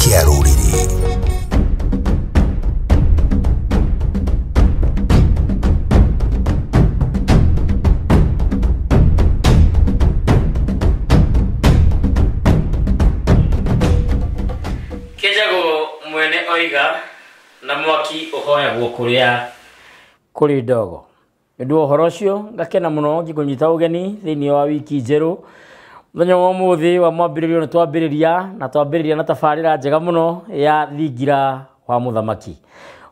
Kĩa rũrĩrĩ. Kĩnjagwo mwene oiga na mwaki ũhoyagwo kũrĩa kũrĩ ndogo. Nĩ ũndũ wa ũhoro ũcio ngakena mũno ngĩkũnyita ũgeni thĩinĩ wa wiki njerũ. Mũthenya wa ũmũthĩ wa mwambĩrĩrio nĩ twambĩrĩria na twambĩrĩria na tabarĩra njega mũno ya thingira wa mũthamaki.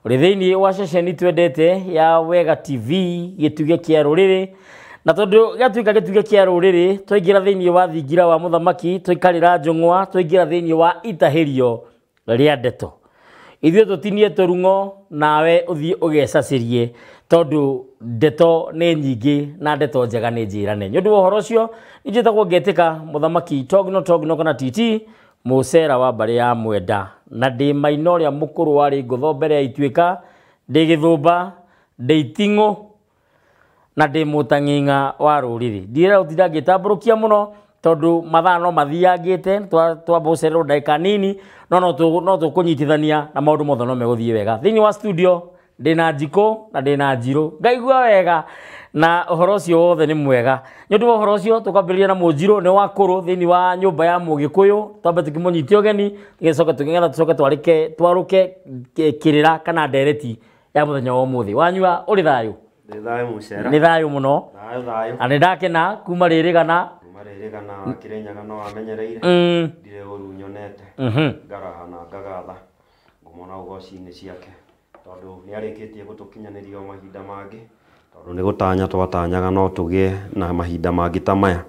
Ũrĩ thĩinĩ wa ceceni twendete ya Wega TV gĩtugĩ kĩa rũrĩrĩ, na tondũ gĩatuĩka gĩtugĩ kĩa rũrĩrĩ twaingĩra thĩinĩ wa thingira wa mũthamaki, twaikarĩra njũng'wa, twaingĩra thĩinĩ wa itahĩrio rĩa ndeto. Ithuĩ tũtinie tũrung'o nawe ũthiĩ ũgecacĩrie tondũ ndeto nĩ nyingĩ na ndeto njega nĩ njĩrane. Nĩ ũndũ wa ũhoro ũcio niĩ njĩtagwo Ngetĩka Mũthamaki Togno Togno kana TT mũcera wa mbarĩ ya Mwenda, na ndĩ maina ũrĩa mũkũrũ warĩ ngũtho mbere ya ituĩka, ndĩ gĩthũmba, ndĩ iting'ũ na ndĩ mũtang'ing'a wa rũrĩrĩ. Ndirenda gũtinda ngĩtambũrũkia mũno tondũ mathaa no mathiangĩte, twamba gũcererwo ndagĩka nini, no no tũkũnyitithania na maũndũ mothe no megũthiĩ wega. Thĩinĩ wa studio ndĩna njikũ na ndĩna njirũ, ngaigua wega na ũhoro ũcio wothe nĩ mwega. Nĩ ũndũ wa ũhoro ũcio tũkwambĩrĩria na mũnjirũ nĩ wa kũrũ thĩinĩ wa nyũmba ya mũgĩkũyũ, twambe tũkĩmũnyitie ũgeni tũgĩcoke tũkĩgetha tũcoke twarũke kĩrĩra kana ndereti ya mũthenya wa ũmũthĩ. Wanyua ũrĩ thayũ? Ndĩ thayũ mũcera. Nĩ thayũ mũno. Thayũ thayũ. Na nĩ ndakena kuma rĩrĩ gana. Kuma rĩrĩ gana wa Kĩrĩnyaga no wamenyereire. Ndirĩ ũru nyonete. Ngaraha na ngagatha ngũmona ũgoci-inĩ ciake tondũ nĩ arĩkĩtie gũtũkinyanĩria o mahinda mangĩ, tondũ nĩ gũtanya twatanyaga no tũgĩe na mahinda mangĩ ta maya,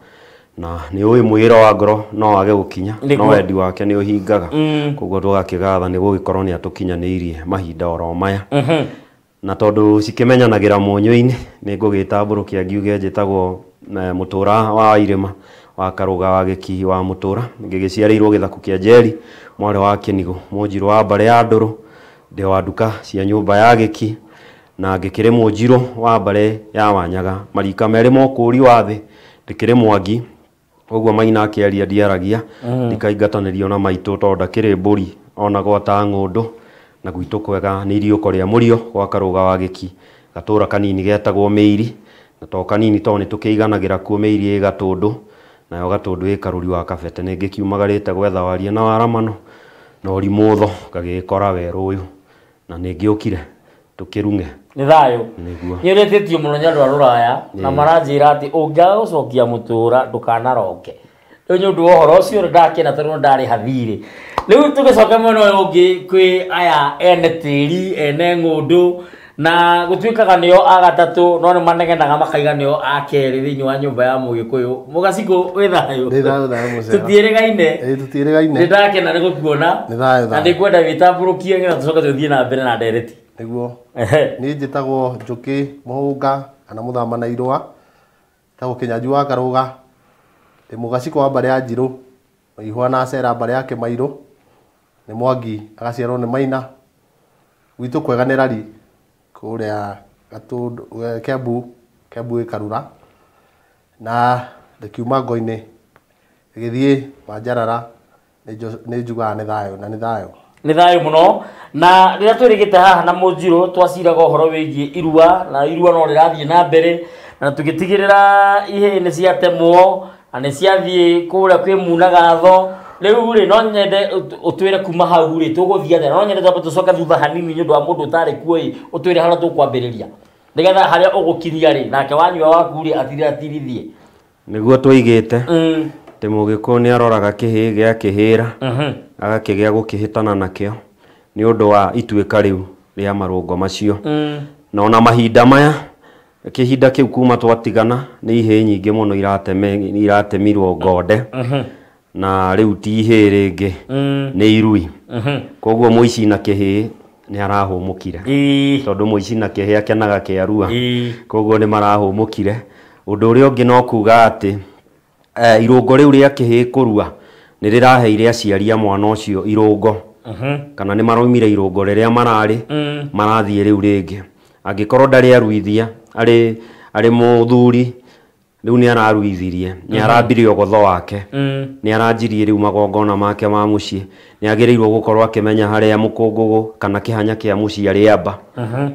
na nĩ ũĩ mwĩra wa ngoro no wage gũkinya, no wendi wake nĩ ũhingaga. Koguo tũgakĩgatha nĩ gũgĩkorwo nĩ atũkinyanĩirie mahinda oro maya. Na tondũ cikĩmenyanagĩra mũnyũ-inĩ nĩ ngũgĩtambũrũkia ngiuge njĩtagwo Mũtũra wa Irĩma wa Karũga wa Gĩkihi wa Mũtũra, ngĩgĩciarĩirwo gĩthaku kĩa Njeri mwarĩ wa Kĩnigũ, mũnjirũ wa mbarĩ ya Ndũrũ, ndĩ wa nduka cia nyũmba ya Gĩki, na ngĩkĩrĩ mũnjirũ wa mbarĩ ya Wanyaga, marika merĩ mokũri wa thĩ, ndĩkĩrĩ Mwangi, ũguo maina akĩaria ndiaragia, ndikaingatanĩrio na maitũ tondũ ndakĩrĩ mbũri ona gwata ng'ũndũ, na gwitũ kwega nĩ iriũko rĩa mũrio gwa Karũga wa Gĩki, gatũra kanini getagwo Mĩiri, na to kanini tondũ nĩ tũkĩiganagĩra kuo. Mĩiri ĩ Gatũndũ, nayo Gatũndũ ĩ Karũri wa Kabete, nĩ ngĩkiumagarĩte gwetha waria na waramano na ũrimũtho ngagĩkora werũ ũyũ, na nĩ ngĩũkire tũkĩrung'e. Nĩ thayũ. Nĩguo. Nĩ ũrĩtĩtio mũno nĩ andũ a rũraya na maranjĩra atĩ ũngĩaga gũcokia mũtũra ndũkanaroke. Rĩu nĩ ũndũ wa ũhoro ũcio nĩ ndakena tondũ nĩ ndarĩha thirĩ. Rĩu tũgĩcoka mwena ũyũ ũngĩ kwĩ aya ene tĩri, ene ng'ũndũ, na gũtuĩkaga nĩo a gatatũ no nĩ manegenaga makaiga nĩo a kerĩ thĩinĩ wa nyũmba ya mũgĩkũyũ. Mũgacikũ wĩ thayũ? Ndĩ thayũ thayũ mũcera. Tũtiĩrĩgaine. Ĩĩ tũtiĩrĩgaine. Nĩ ndakena nĩ gũkuona. Nĩ thayũ Na thayũ. nĩ ngwenda wĩtambũrũkie nĩgetha tũcoke tũthiĩ na mbere na ndereti. Nĩguo. Niĩ njĩtagwo Njũkĩ Mũhũnga kana Mũthama na Irũa, njĩtagwo Kĩnyanju wa Karũga, ndĩ mũgacikũ wa mbarĩ ya Njirũ, Mũihwa na Acera mbarĩ ya Kĩmairũ, nĩ Mwangi agaciarwo nĩ Maina, gwitũ kwega nĩ Rari kũrĩa Gatũndũ, Kĩambu, Kĩambu ĩ Karura, na ndĩkiuma Ngo-inĩ ĩgĩthiĩ Wanjarara, nĩ njugaga nĩ thayũ na nĩ thayũ. Nĩ thayũ mũno. Na rĩrĩa twĩrĩgĩte haha na mũnjirũ twaciraga ũhoro wĩgiĩ irua, na irua no rĩrathiĩ na mbere, na tũgĩtigĩrĩra ihĩĩ nĩ ciatemwo na nĩ ciathiĩ kũrĩa kwĩ munagatho. Rĩu rĩ no nyende ũtwĩre kuma hau rĩ tũgũthiĩ atĩa, no nyende twambe tũcoke thutha hanini nĩ ũndũ wa mũndũ ũtarĩ kuo ĩ, ũtwĩre harĩa tũkwambĩrĩria nĩgetha harĩa ũgũkinyia rĩ nake wanyua waku rĩ atire atirithie. Nĩguo tũigĩte atĩ mũgĩkũyũ nĩ aroraga kĩhĩĩ gĩa kĩhĩra agakĩgĩa gũkĩhĩtana nakĩo nĩ ũndũ wa ituĩka rĩu rĩa marũngo macio. Na ona mahinda maya kĩhinda kĩu kuma twatigana nĩ ihĩĩ nyingĩ mũno iratemirwo ngonde, na rĩu ti ihĩĩ rĩngĩ nĩ irui. Koguo mũici na kĩhĩĩ nĩ arahũmũkire, tondũ mũici na kĩhĩĩ akenaga kĩarua, koguo nĩ marahũmũkire. Ũndũ ũrĩa ũngĩ no kuga atĩ irũngo rĩu rĩa kĩhĩĩ kũrua nĩ rĩraheire aciari a mwana ũcio irũngo, kana nĩ maraumire irũngo rĩrĩa mararĩ marathiĩ rĩu rĩngĩ. Angĩkorwo ndarĩ aruithia arĩ mũthuri Rĩu nĩ araruithirie, nĩ arambirie ũgotho wake, nĩ aranjirie rĩu magongona make ma mũciĩ, nĩ agĩrĩirwo gũkorwo akĩmenya harĩa mũkũngũgũ kana kĩhanya kĩa mũciĩ arĩamba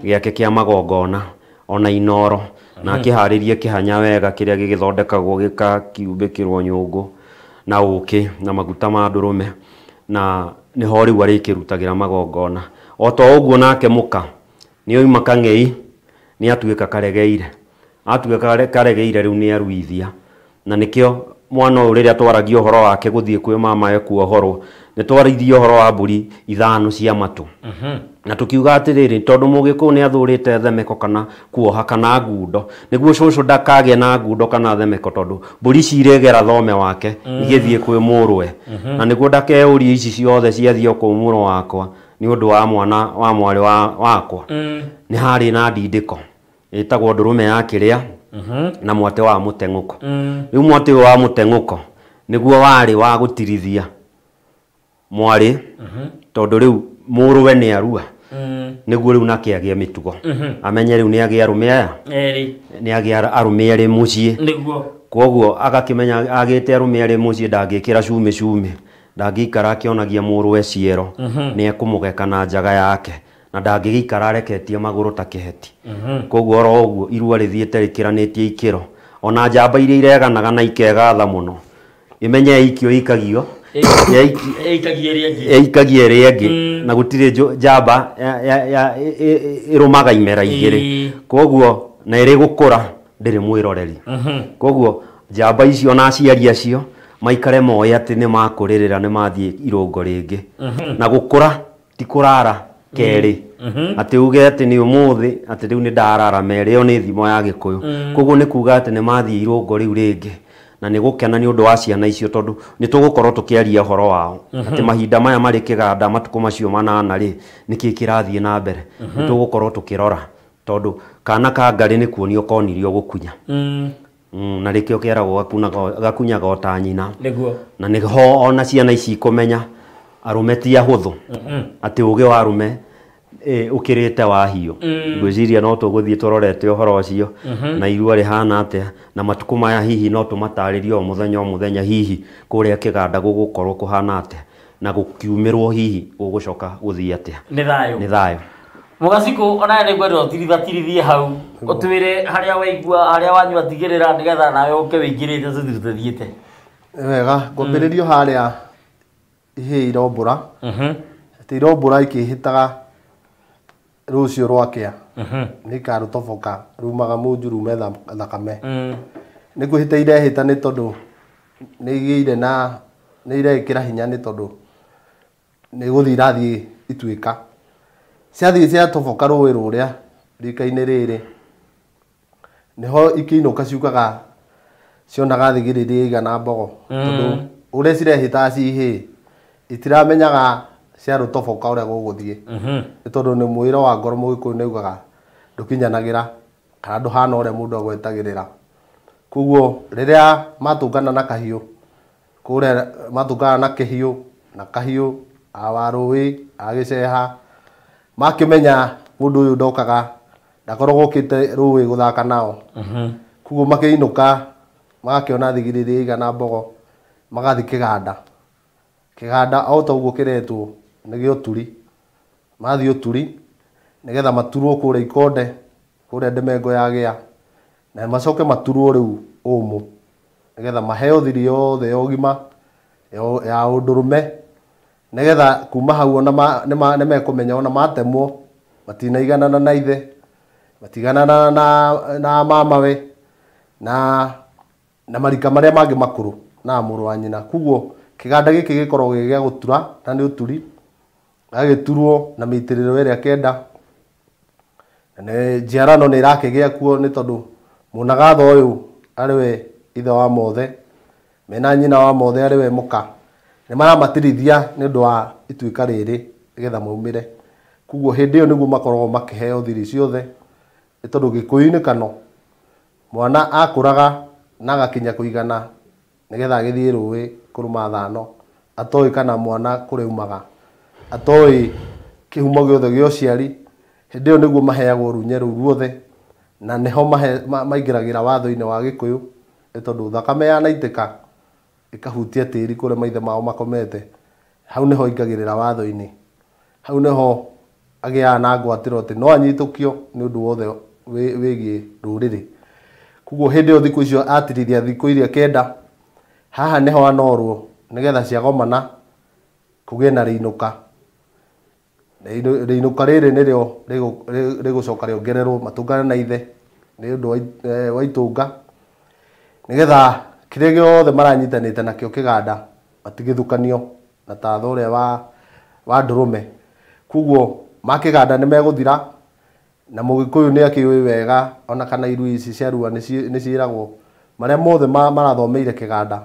gĩake kĩa magongona ona inoro, na akĩharĩrie kĩhanya wega kĩrĩa gĩgĩthondekagwo gĩkakiumbĩkĩrwo nyũngũ na ũkĩ na maguta ma ndũrũme, na nĩho rĩu arĩkĩrutagĩra magongona. O to ũguo nake mũka nĩ oima kang'ei nĩ atuĩka karegeire, atuĩka karegeire rĩu nĩ aruithia, na nĩkĩo mwana ũyũ rĩrĩa twaragia ũhoro wake gũthiĩ kwĩ mamawe kuohorwo nĩ twaririe ũhoro wa mbũri 5 cia matũ. Na tukiuga atĩrĩrĩ, tondũ mũgĩkũyũ nĩ athũrĩte themeko kana kuoha kana ngundo, nĩguo cũcũ ndakagĩe na ngundo kana themeko, tondũ mbũri ici iregera thome wake igĩthiĩ kwĩ mũrũwe, na nĩguo ndakeyũrie ici ciothe ciathiĩ o kũu mũrũ wakwa nĩ ũndũ wa mwana wa mwarĩ wakwa. Nĩ harĩ na ndindĩko ĩtagwo ndũrũme ya kĩrĩa na mwatĩ wa mũteng'ũko. Rĩu mwatĩ ũyũ wa mũteng'ũko nĩguo warĩ wa gũtirithia mwarĩ, tondũ rĩu mũrũwe nĩ arua, nĩguo rĩu nake agĩe mĩtugo, amenye rĩu nĩ agĩe arũme aya erĩ, nĩ agĩe arũme erĩ mũciĩ, nĩguo koguo agakĩmenya agĩte arũme erĩ mũciĩ ndangĩkĩra cumĩ cumĩ, ndangĩikara akĩonagia mũrũwe ciero, nĩ ekũmũgeka na njaga yake, na ndangĩgĩikara areketie magũrũ ta kĩheti. Koguo oro ũguo irua rĩthiĩte rĩkĩranĩtie ikĩro, ona njamba iria ireganaga na ikegatha mũno imenye ikio ikagio ĩikagia ĩrĩa ĩngĩ, na gũtirĩ njamba ĩrũmaga imera igĩrĩ, koguo na ĩrĩ gũkũra ndĩrĩ mwĩroreri. Koguo njamba icio na aciari acio maikare moĩ atĩ nĩ makũrĩrĩra, nĩ mathiĩ irũngo rĩngĩ, na gũkũra ti kũrara kerĩ, atĩ uge atĩ nĩ ũmũthĩ atĩ rĩu nĩ ndarara merĩ, ĩyo nĩ thimo ya Gĩkũyũ. Koguo nĩ kuga atĩ nĩ mathiĩ irũngo rĩu rĩngĩ, na nĩ gũkena nĩ ũndũ wa ciana icio, tondũ nĩ tũgũkorwo tũkĩaria ũhoro wao atĩ mahinda maya marĩ kĩganda matukũ macio 8 rĩ, nĩkĩ kĩrathiĩ na mbere, nĩ tũgũkorwo tũkĩrora, tondũ kana ka ngarĩ nĩ kuonio konirio gũkunya, na rĩkĩo kĩeragwo gakunyaga o ta nyina, nĩguo, na nĩho ona ciana ici ikũmenya arũme ti ahũthũ, atĩ ũgĩ wa arũme ũkĩrĩte wa hiũ. Ngwĩciria no tũgũthiĩ tũrorete ũhoro ũcio na irua rĩhana atĩa, na matukũ maya hihi no tũmatarĩrie o mũthenya o mũthenya hihi kũrĩa kĩganda gũgũkorwo kũhana atĩa, na gũkiumĩrwo hihi gũgũcoka gũthiĩ atĩa. Nĩ thayũ, nĩ thayũ. Mũgacikũ onawe nĩ ngwenda ũtirithatirithie hau, ũtwĩre harĩa waigua, harĩa wanyua tigĩrĩra, nĩgetha nawe ũke wĩingĩrĩte tũthiĩ tũthiĩte. Wega, ngwambĩrĩrio harĩa ihĩĩ irombũra, atĩ irombũra ikĩhĩtaga rũciũ rwakĩa nĩ ikarũtoboka rumaga munju rume thakame. Nĩ kwĩhĩta irehĩta nĩ tondũ nĩ igĩire na nĩ irekĩra hinya, nĩ tondũ nĩ gũthiĩ irathiĩ ituĩka, ciathiĩ ciatoboka rũĩ rũrĩa rika-inĩ rĩrĩ, nĩho ikĩinũka ciukaga cionaga thigiriri ĩigana mbogo, tondũ ũrĩa cirehĩtaga ci ihĩĩ itiramenyaga ciarũtoboka ũrĩa gũgũthiĩ, nĩ tondũ nĩ mwĩro wa ngoro mũgĩkũyũ nĩ augaga ndũkinyanagĩra kana ndũhana ũrĩa mũndũ agwetagĩrĩra. Koguo rĩrĩa matũngana na kahiũ kũrĩa, matũngana na kĩhiũ na kahiũ a wa rũĩ a gĩceha, makĩmenya mũndũ ũyũ ndokaga, ndakoragwo okĩte rũĩ gũthaka nao. Koguo makĩinũka magakĩona thigiriri ĩigana mbogo, magathiĩ kĩganda. Kĩganda o ta ũguo kĩretwo nĩ gĩa ũturi, mathiĩ ũturi nĩgetha maturwo kũrĩa ikonde, kũrĩa ndemengo yagĩa, na macoke maturwo rĩu ũmũ, nĩgetha maheo thiri yothe ya ũgima ya ũndũrũme, nĩgetha kuma hau ona nĩ mekũmenya ona matemwo matinaiganana na ithe, matiganana na mamawe, na marika marĩa mangĩ makũrũ na mũrũ wa nyina. Koguo kĩganda gĩkĩ gĩkoragwo gĩ gĩa gũtura, na nĩ ũturi, gagĩturwo na mĩitĩrĩro ĩrĩa kenda, na nĩ njiarano nĩ ĩrakĩgĩa kuo, nĩ tondũ mũnagatha ũyũ arĩ we ithe wa mothe, mena nyina wa mothe arĩ we mũka, nĩ maramatirithia nĩ ũndũ wa ituĩka rĩrĩ nĩgetha maumĩre. Koguo hĩndĩ ĩyo nĩguo makoragwo makĩheo thiri ciothe, nĩ tondũ Gĩkũyũ-inĩ kano mwana akũraga na agakinya kũigana nĩgetha agĩthiĩ rũĩ kũrũma thano, atoĩ kana mwana kũrĩa aumaga, atoĩ kĩhumo gĩothe gĩa ũciari. Hĩndĩ ĩyo nĩguo maheagwo runye rũu ruothe, na nĩho maingĩragĩra watho-inĩ wa Gĩkũyũ, Nĩ tondũ thakame yanaitĩka ĩkahutia tĩri kũrĩa maithe mao makomete, hau nĩho aingagĩrĩra watho-inĩ, hau nĩho agĩaga na ngwatĩro atĩ no anyitũkio nĩ ũndũ wothe wĩgiĩ rũrĩrĩ. Koguo hĩndĩ ĩyo thikũ icio atirithia thikũ iria 9, haha nĩho anorwo nĩgetha ciagomana kũgĩe na rĩinũka. Rĩinũka rĩrĩ nĩrĩo rĩgũcoka rĩongererwo matũngane na ithe nĩ ũndũ wa itũnga, nĩgetha kĩrĩa gĩothe maranyitanĩte nakĩo kĩganda matigĩthũkanio na tatho ũrĩa wa ndũrũme. Koguo ma kĩganda nĩ megũthira, na mũgĩkũyũ nĩ akĩũĩ wega ona kana irui ici cia rua nĩ ciĩragwo marĩa mothe marathomeire kĩganda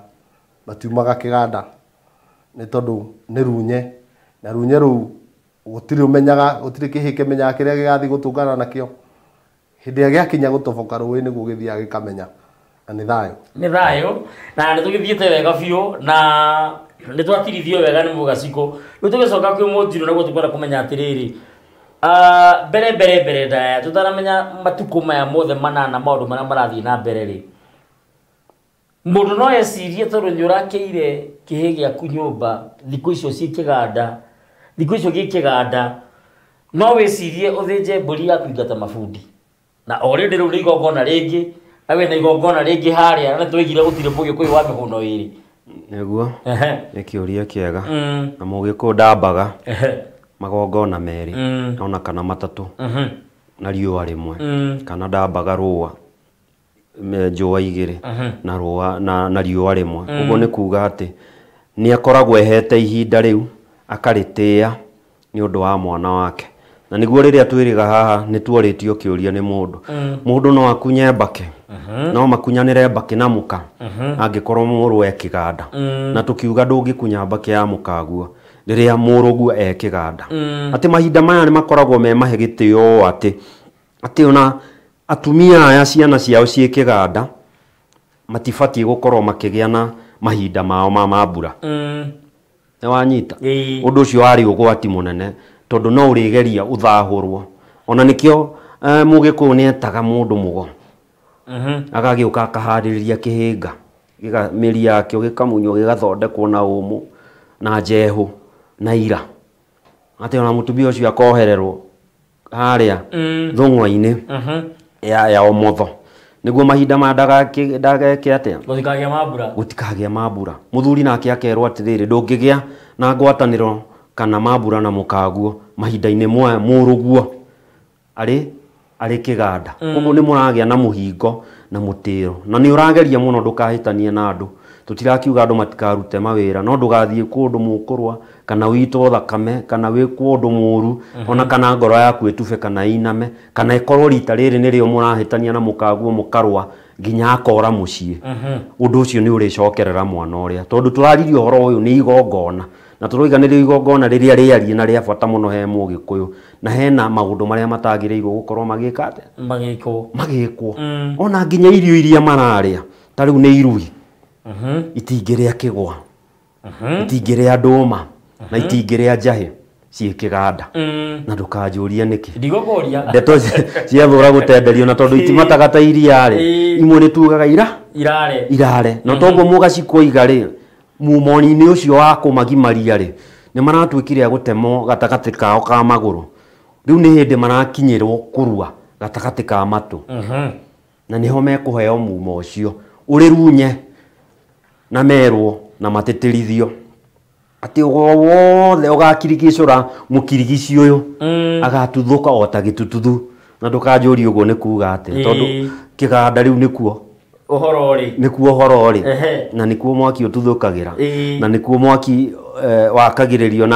matiumaga kĩganda, nĩ tondũ nĩ runye, na runye rũu gũtirĩ ũmenyaga, gũtirĩ kĩhĩ kĩmenyaga kĩrĩa gĩgathiĩ gũtũngana nakĩo. Hĩndĩ ĩrĩa gĩakinya gũtoboka rũĩ nĩguo gĩthiaga gĩkamenya, na nĩ thayũ. Nĩ thayũ, na nĩ tũgĩthiĩte wega biũ, na nĩ twatirithio wega nĩ Mũgacikũ. Rĩu tũgĩcoka kwĩ Mũnjirũ naguo tũkwenda kũmenya atĩrĩrĩ, mbere mbere mbere ndaya tũtaramenya matukũ maya mothe manana maũndũ marĩa marathiĩ na mbere rĩ, mũndũ no ecirie tondũ nĩ ũrakĩire kĩhĩ gĩaku nyũmba thikũ icio ciĩ kĩganda, thikũ icio gĩ kĩganda, no wĩcirie ũthĩnje mbũri ya kũingata mabundi, na already rĩu nĩ igongona rĩngĩ, na wĩna igongona rĩngĩ harĩa, na nĩtwaigire gũtirĩ mũgĩkũyũ wa mĩhũno ĩrĩ. Nĩguo, nĩ kĩũria kĩega. Na mũgĩkũyũ ndambaga magongona merĩ ona kana matatũ na riũa rĩmwe, kana ndambaga rũa njũa igĩrĩ na rũa na riũa rĩmwe. Ũguo nĩ kuga atĩ nĩ akoragwo ehete ihinda rĩu akarĩtĩĩa nĩ ũndũ wa mwana wake. Na nĩguo rĩrĩa twĩrĩga haha nĩ tuorĩtio kĩũria nĩ mũndũ. Mũndũ no akunye mbakĩ, no makunyanĩre mbakĩ na mũka angĩkorwo mũrũ e kĩganda. Na tũkiuga ndũngĩkunya mbakĩ ya mũkaguo rĩrĩa mũrũguo e kĩganda. Atĩ mahinda maya nĩ makoragwo me mahe gĩtĩo atĩ ona atumia aya ciana ciao ciĩ kĩganda matibatiĩ gũkorwo makĩgĩa na mahinda mao ma mambura. Nĩ wanyita? Ũndũ ũcio warĩ ũgwati mũnene tondũ no ũrĩgeria ũthahũrwo. Ona nĩkĩo mũgĩkũyũ nĩ etaga mũndũ mũgo, agagĩũka akaharĩrĩria kĩhĩnga, mĩri yakĩo gĩkamunywo gĩgathondekwo na ũmũ na njehũ na ira, atĩ ona mũtumia ũcio akohererwo harĩa thũng'wa-inĩ ya ũmotho, nĩguo mahinda maya ndageke atĩa, gũtikagĩa mambura, gũtikagĩa mambura. Mũthuri nake akerwo atĩrĩrĩ, ndũngĩgĩa na ngwatanĩro kana mambura na mũkaguo mahinda-inĩ maya mũrũguo arĩ kĩganda. Koguo nĩ mũragĩa na mũhingo na mũtĩro, na nĩ ũrageria mũno ndũkahĩtanie na andũ. Tũtirakiuga andũ matikarute mawĩra, no ndũgathiĩ kũndũ mũkũrwa kana wĩitwo thakame kana wĩkwo ũndũ mũru, ona kana ngoro yaku ĩtube kana ĩiname, kana ĩkorwo rita rĩrĩ nĩrĩo mũrahĩtania na mũkaguo mũkarũa nginya akora mũciĩ. Ũndũ ũcio nĩ ũrĩcokerera mwana ũrĩa, tondũ tũraririe ũhoro ũyũ nĩ igongona, na tũroiga nĩrĩo igongona rĩrĩa rĩarie na rĩa bata mũno he mũgĩkũyũ, na hena maũndũ marĩa matagĩrĩirwo gũkorwo magĩka atĩa, magĩkwo. Ona nginya irio iria mararĩa ta rĩu nĩ irui, itingĩrĩa kĩgwa, itingĩrĩa ndũma, na itingĩrĩa njahĩ ciĩ kĩganda. Na ndũkanjũrie nĩkĩ, ndigũkũria ndeto ciathũra gũtenderio, na tondũ itimataga ta iria rĩ, imwe nĩ tugaga irare irare. Na toguo mũgacikũiga rĩ, mumoni-inĩ ũcio wa kũmagimaria rĩ, nĩ maratuĩkire a gũtemwo gatagatĩ kao ka magũrũ. Rĩu nĩ hĩndĩ marakinyĩrwo kũrua gatagatĩ ka matũ, na nĩho mekũheo mumo ũcio ũrĩ runye na merwo na matĩtĩrithio atĩ o wothe ũgakirigicũra mũkirigici ũyũ agatuthũka o ta gĩtututhu. Na ndũkanjũrie ũguo nĩ kuga atĩa, tondũ kĩganda rĩu nĩkuo ũhoro ũrĩ, nĩkuo ũhoro ũrĩ, na nĩkuo mwaki ũtuthũkagĩra, na nĩkuo mwaki wakagĩrĩrio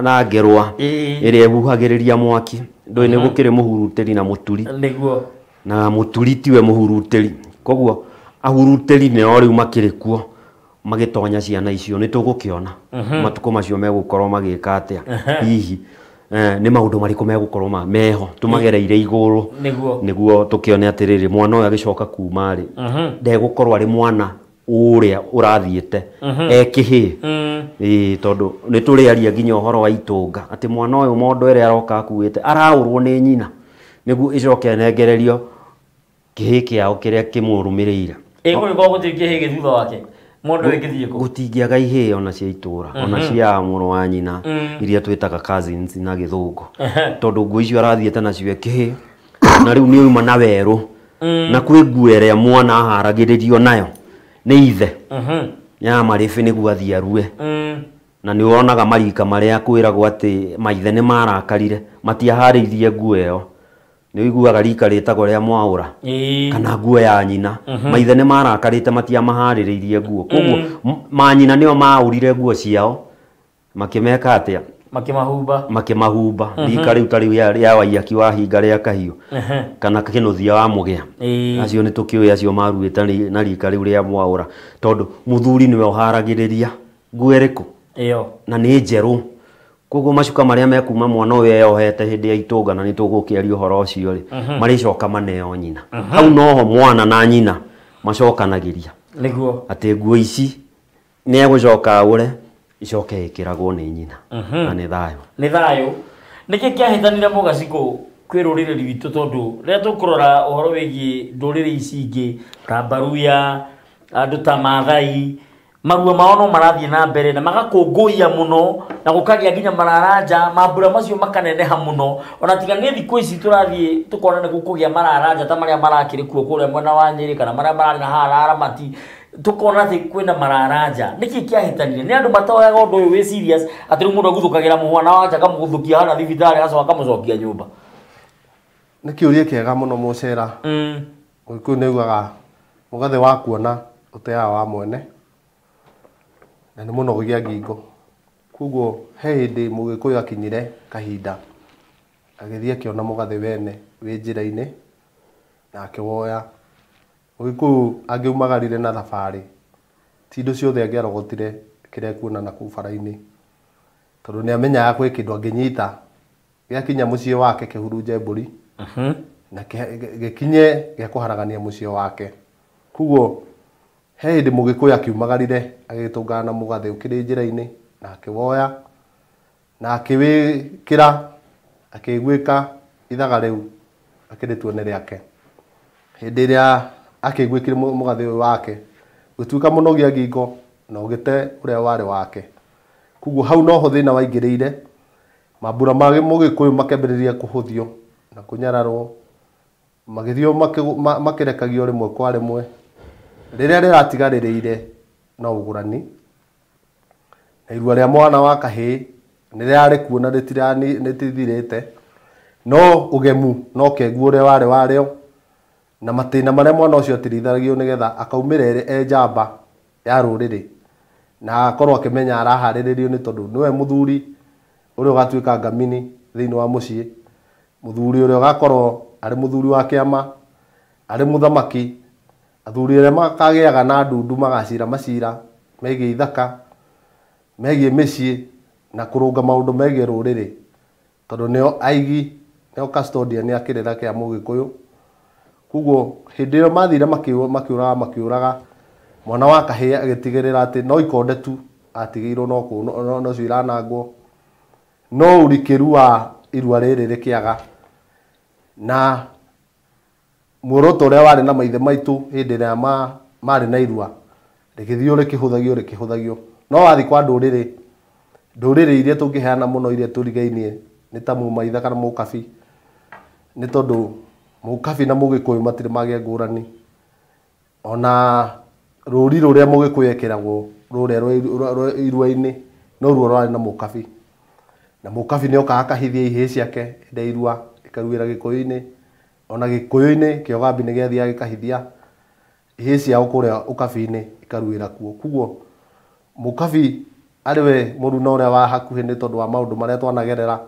na ngerwa ĩrĩa ĩhuhagĩrĩria mwaki. Ndũĩ nĩ gũkĩrĩ mũhurutĩri na mũturi, nĩguo, na mũturi tiwe mũhurutĩri. Koguo ahurutĩri nĩo rĩu makĩrĩ kuo magĩtonya ciana icio, nĩ tũgũkĩona matukũ macio megũkorwo magĩka atĩa, hihi nĩ maũndũ marĩkũ megũkorwo meho tũmagereire igũrũ, nĩguo tũkĩone atĩrĩrĩ mwana ũyũ agĩcoka kuma rĩ, ndegũkorwo arĩ mwana ũrĩa ũrathiĩte e kĩhĩ. Tondũ nĩ tũrĩaria nginya ũhoro wa itũnga, atĩ mwana ũyũ mondo ĩrĩa aroka akuĩte araũrwo nĩ nyina nĩguo ĩcoke ĩnengererio kĩhĩ kĩao kĩrĩa kĩmũrũmĩrĩire. Ĩgũgĩkorwo gũtirĩ kĩhĩ thutha wake. Mũndũ ĩngĩthiĩ kũ? Gũtingĩaga ihĩĩ ona cia itũra, ona cia mũrũ wa nyina iria twĩtaga cousins na gĩthũngũ. Tondũ nguo icio arathiĩte nacio kĩhĩ na rĩu nĩ oima na werũ. Na kwĩ nguo ĩrĩa mwana aharagĩrĩrio nayo nĩ ithe. Ya marĩbĩ nĩguo athiĩ arue. Na nĩ wonaga marika marĩa kwĩragwo atĩ maithe nĩ marakarire matiaharĩirie nguo ĩyo. Nĩ ũiguaga rika rĩtagwo rĩa mwaũra kana nguo ya nyina. Maithe nĩ marakarĩte matiamaharĩrĩirie nguo. Koguo manyina nĩo maũrire nguo ciao makĩmeka atĩa? Makĩmahumba. Makĩmahumba. Rika rĩu ta rĩu rĩa Waiyaki wa hinga rĩa kahiũ kana kĩnũthia wa mũgĩa. Acio nĩ tũkĩũĩ acio maruĩte na rika rĩu rĩa mwaũra tondũ mũthuri nĩwe ũharagĩrĩria nguo ĩrĩkũ ĩyo na nĩ njerũ. Koguo macuka marĩa mekuma mwana ũyũ eyohete hĩndĩ ya itũnga na nĩ tũgũkĩaria ũhoro ũcio rĩ, marĩcoka maneo nyina. Hau noho mwana na nyina macokanagĩria nĩguo atĩ nguo ici nĩ egũcoka agũre icoke ĩkĩragwo nĩ nyina. Na nĩ thayũ. Nĩ thayũ. Nĩkĩ kĩahĩtanire Mũgacikũ kwĩ rũrĩrĩ rwitũ tondũ rĩrĩa tũkũrora ũhoro wĩgiĩ ndũrĩrĩ ici ingĩ ta Mbaruya, andũ ta Maathai, marua mao no marathiĩ na mbere na magakũngũiya mũno na gũkagĩa nginya mararanja, mambura macio makaneneha mũno. Ona tiga nĩ thikũ ici tũrathiĩ tũkona nĩ gũkũgĩa mararanja ta marĩa marakĩrĩ kuo kũrĩa mwena wa Nyĩrĩ kana marĩa mararĩ na haha Aramati, tũkona atĩ kwĩna mararanja. Nĩkĩ kĩahĩtanire? Nĩ andũ matoyaga ũndũ ũyũ wĩ serious atĩ rĩu mũndũ aguthũkagĩra mũhwana wa nja akamũguthũkia harĩa thibitarĩ agacoka akamũcokia nyũmba. Nĩ kĩũria kĩega mũno Mũcera. Mũgĩkũyũ nĩ augaga mũgathe wa kuona ũteaga wa mwene na nĩ mũnogogia ngingo. Koguo he hĩndĩ Mũgĩkũyũ akinyire kahinda agĩthiĩ akĩona mũgathe wene wĩ njĩra-inĩ na akĩwoya. Mũgĩkũyũ angĩumagarire na thabarĩ ti indo ciothe angĩarogotire kĩrĩa ekuona na kũu bara-inĩ tondũ nĩ amenyaga kwĩ kĩndũ angĩnyita gĩakinya mũciĩ wake kĩhurunje mbũri na gĩkinye gĩa kũharagania mũciĩ wake. Koguo he hĩndĩ Mũgĩkũyũ akiumagarire agĩtũngana na mũgathe ũkĩrĩ njĩra-inĩ na akĩwoya na akĩwĩkĩra akĩiguĩka ithaga rĩu akĩrĩtua nĩ rĩake. Hĩndĩ ĩrĩa akĩiguĩkire mũgathe ũyũ wake gũtuĩka mũnogia ngingo na ũgĩte ũrĩa warĩ wake. Koguo hau noho thĩna waingĩrĩire, mambura ma Mũgĩkũyũ makĩambĩrĩria kũhũthio na kũnyararwo, magĩthiĩ makĩrekagio rĩmwe kwa rĩmwe. Rĩrĩa rĩratigarĩrĩire no ũgũrani na irua rĩa mwana wa kahĩĩ nĩ rĩrarĩ kuo na rĩtithirĩte, no ũgemu no kenguo ũrĩa warĩ warĩo na matĩna marĩa mwana ũcio atirithagio nĩgetha akaumĩra e njamba ya rũrĩrĩ na akorwo akĩmenya araharĩrĩrio nĩ tondũ nĩwe mũthuri ũrĩa ũgatuĩka ngamini thĩinĩ wa mũciĩ, mũthuri ũrĩa ũgakorwo arĩ mũthuri wa kĩama, arĩ mũthamaki, athuri arĩa makagĩaga na ndundu magacira macira megiĩ ithaka, megiĩ mĩciĩ na kũrũnga maũndũ megiĩ rũrĩrĩ tondũ nĩo aigi, nĩo custodian a kĩrĩra kĩa Mũgĩkũyũ. Koguo hĩndĩ ĩyo mathire makĩũraga makĩũraga, mwana wa kahĩĩ agĩtigĩrĩra atĩ no ikonde tu atigĩirwo no kũu nocio iranangwo, no ũrikĩru wa irua rĩrĩ rĩkĩaga na muoroto ũrĩa warĩ na maithe maitũ hĩndĩ ĩrĩa marĩ na irua rĩgĩthiĩ rĩkĩhũthagio rĩkĩhũthagio. No wathiĩ kwa ndũrĩrĩ, ndũrĩrĩ iria tũngĩheana mũno iria tũrigainie nĩ ta Mũmaitha kana Mũkabi, nĩ tondũ Mũkabi na Mũgĩkũyũ matirĩ magĩa ngũrani. Ona rũri rũrĩa Mũgĩkũyũ ekĩragwo rũrĩa irua-inĩ noruo rwarĩ na Mũkabi, na Mũkabi nĩ okaga akahithia ihĩĩ ciake hĩndĩ ya irua ikaruĩra Gĩkũyũ-inĩ. Ona Gĩkũyũ-inĩ kĩogambi nĩ gĩathiaga gĩkahithia ihĩĩ ciao kũrĩa ũkabi-inĩ ikaruĩra kuo. Koguo Mũkabi arĩ we mũruna ũrĩa wa hakuhĩ nĩ tondũ wa maũndũ marĩa twanagerera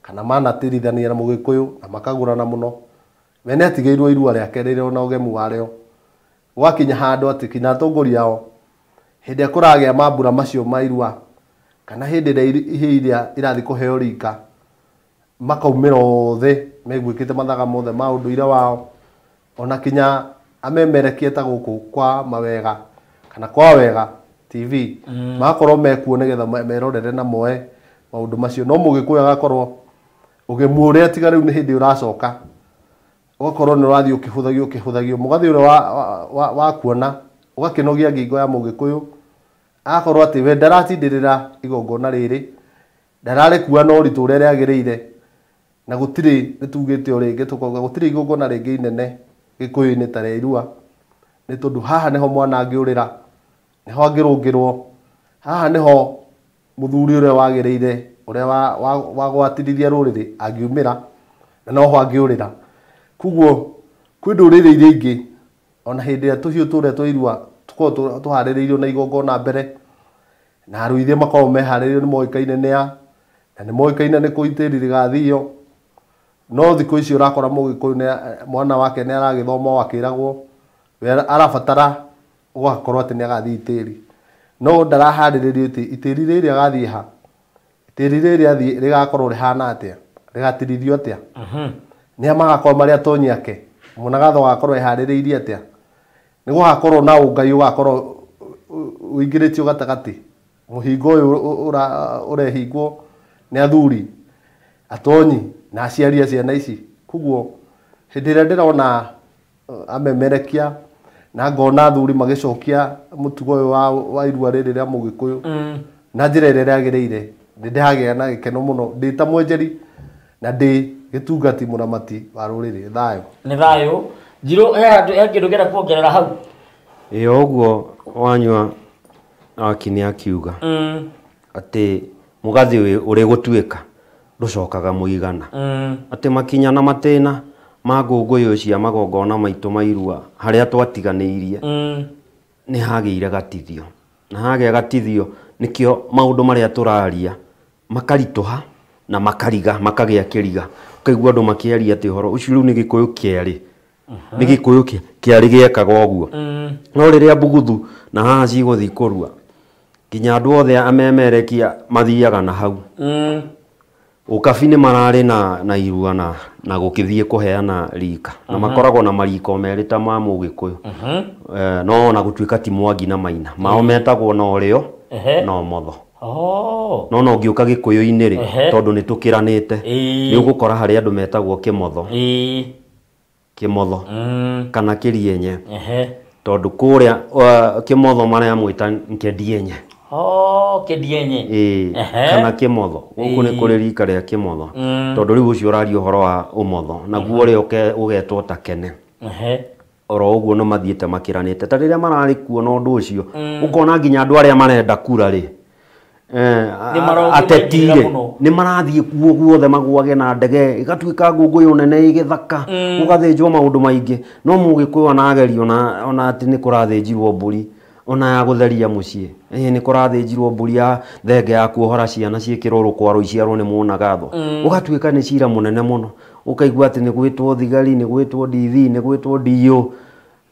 kana manatirithania na Mũgĩkũyũ na makagũrana mũno. We nĩ atigĩirwo irua rĩake rĩrĩ ona ũgemu warĩo, gwakinya handũ atĩ kinya atongoria ao hĩndĩ ĩrĩa kũragĩa mambura macio ma irua kana hĩndĩ ĩrĩa ihĩĩ iria irathiĩ kũheo rika makaumĩra othe meguĩkĩte mathaga mothe ma ũndũire wao, ona kinya amemerekie ta gũkũ kwa Mawega kana kwa Wega TV magakorwo mekuo nĩgetha merorere na moe maũndũ macio. No Mũgĩkũyũ agakorwo ũgemu ũrĩa tiga rĩu nĩ hĩndĩ ũracoka Ũgakorwo nĩ ũrathiĩ ũkĩhũthagio ũkĩhũthagio mũgathĩ ũrĩa wa kuona ũgakĩnogia ngingo ya mũgĩkũyũ agakorwo atĩ we ndaratindĩrĩra igongona rĩrĩ ndararĩkua na ũritũ ũrĩa rĩagĩrĩire na gũtirĩ nĩtugĩte o rĩngĩ tũkauga gũtirĩ igongona rĩngĩ inene gĩkũyũ-inĩ ta rĩa irua nĩ tondũ haha nĩho mwana angĩũrĩra nĩho angĩrũngĩrwo haha nĩho mũthuri ũrĩa wagĩrĩire ũrĩa wagwatirithia rũrĩrĩ angiumĩra na noho angĩũrĩra. Koguo kwĩ ndũrĩrĩ iria ingĩ ona hĩndĩ ĩrĩa tũhiũ tũrĩa twa irua tũkoragwo tũharĩrĩirio na igongona mbere na aruithia makoragwo meharĩrĩirio nĩ moĩkaine nĩ a na nĩ moĩkaine nĩ kũ itĩri rĩgathio. No thikũ ici ũrakora mũgĩkũyũ mwana wake nĩ aragĩthoma o akĩragwo we arabatara ũgakorwo atĩ nĩ agathiĩ itĩri no ndaraharĩrĩrio itĩri rĩrĩ agathiĩ ha itĩri rĩrĩ athiĩ rĩgakorwo rĩhana atĩa rĩgatirithio atĩa nĩ a magakorwo marĩ atonyi ake mũnagatho agakorwo eharĩrĩirie atĩa nĩ gũgakorwo na ũngai ũgakorwo ũingĩrĩtio gatagatĩ mũhingo ũyũ ũrehingwo nĩ athuri atonyi na aciari a ciana ici. Koguo hĩndĩ ĩrĩa ndĩrona amemerekia na ngona athuri magĩcokia mũtugo ũyũ wa irua rĩrĩ rĩa mũgĩkũyũ na njĩra ĩrĩa rĩagĩrĩire nĩ ndĩragĩa na gĩkeno mũno ndĩ ta mwenjeri na ndĩ gĩtungati mũramati wa rũrĩrĩ. Thayũ nĩ thayũ. Njirũ he kĩndũ kĩenda kuongerera hau? Ĩ ũguo wanyua Aki akiuga atĩ mũgathĩ ũrĩ gũtuĩka ndũcokaga mũigana atĩ makinya na matĩna ma ngũngũyũ cia magongona maitũ ma irua harĩa twatiganĩirie nĩ hagĩire gatithio na hagĩa gatithio nĩkĩo maũndũ marĩa tũraria makaritũha na makariga makagĩa kĩriga ũkaigua andũ makĩaria atĩ ũhoro ũcio rĩu nĩ gĩkũyũ kĩarĩ nĩ gĩkũyũ kĩarĩ gĩekaga ũguo no rĩrĩa mbuguthu na haha cigũthiĩ kũrua nginya andũ othe amemerekia mathiaga na hau. Ũkabi nĩ mararĩ na irua na gũkĩthiĩ kũheana rika na makoragwo na mariko merĩ ta ma mũgĩkũyũ no ona gũtuĩka ti Mwangi na Maina mao metagwo na ũrĩo na ũmotho no no ũngĩũka gĩkũyũ-inĩ rĩ tondũ nĩ tũkĩranĩte nĩ ũgũkora harĩ andũ metagwo kĩmotho kĩmotho kana kĩrienye tondũ kũrĩa kĩmotho maramwĩta nkendienye. Kĩndienye kana kĩmotho gũkũ nĩ kũrĩ rika rĩa kĩmotho tondũ rĩu ũcio ũraria ũhoro wa ũmotho naguo ũrĩa ũgetwo ta kene oro ũguo no mathiĩte makĩranĩte ta rĩrĩa mararĩ kuo na ũndũ ũcio ũkona nginya andũ arĩa marenda kura rĩ ateti rĩ nĩ marathiĩ kuo guothe magwage na ndege ĩgatuĩka ngũngũyũ nene ĩgĩthaka gũgathĩnjwo maũndũ maingĩ no mũgĩkũyũ ona agerio ona atĩ nĩ kũrathĩnjirwo mbũri ona ya gũtheria mũciĩ nĩ kũrathĩnjirwo mbũri ya thenge ya kuohora ciana ciĩkĩrwo rũkwaro iciarwo nĩ mũnagatho ũgatuĩka nĩ cira mũnene mũno ũkaigua atĩ nĩ gwĩtwo thigari nĩ gwĩtwo DV nĩ gwĩtwo DO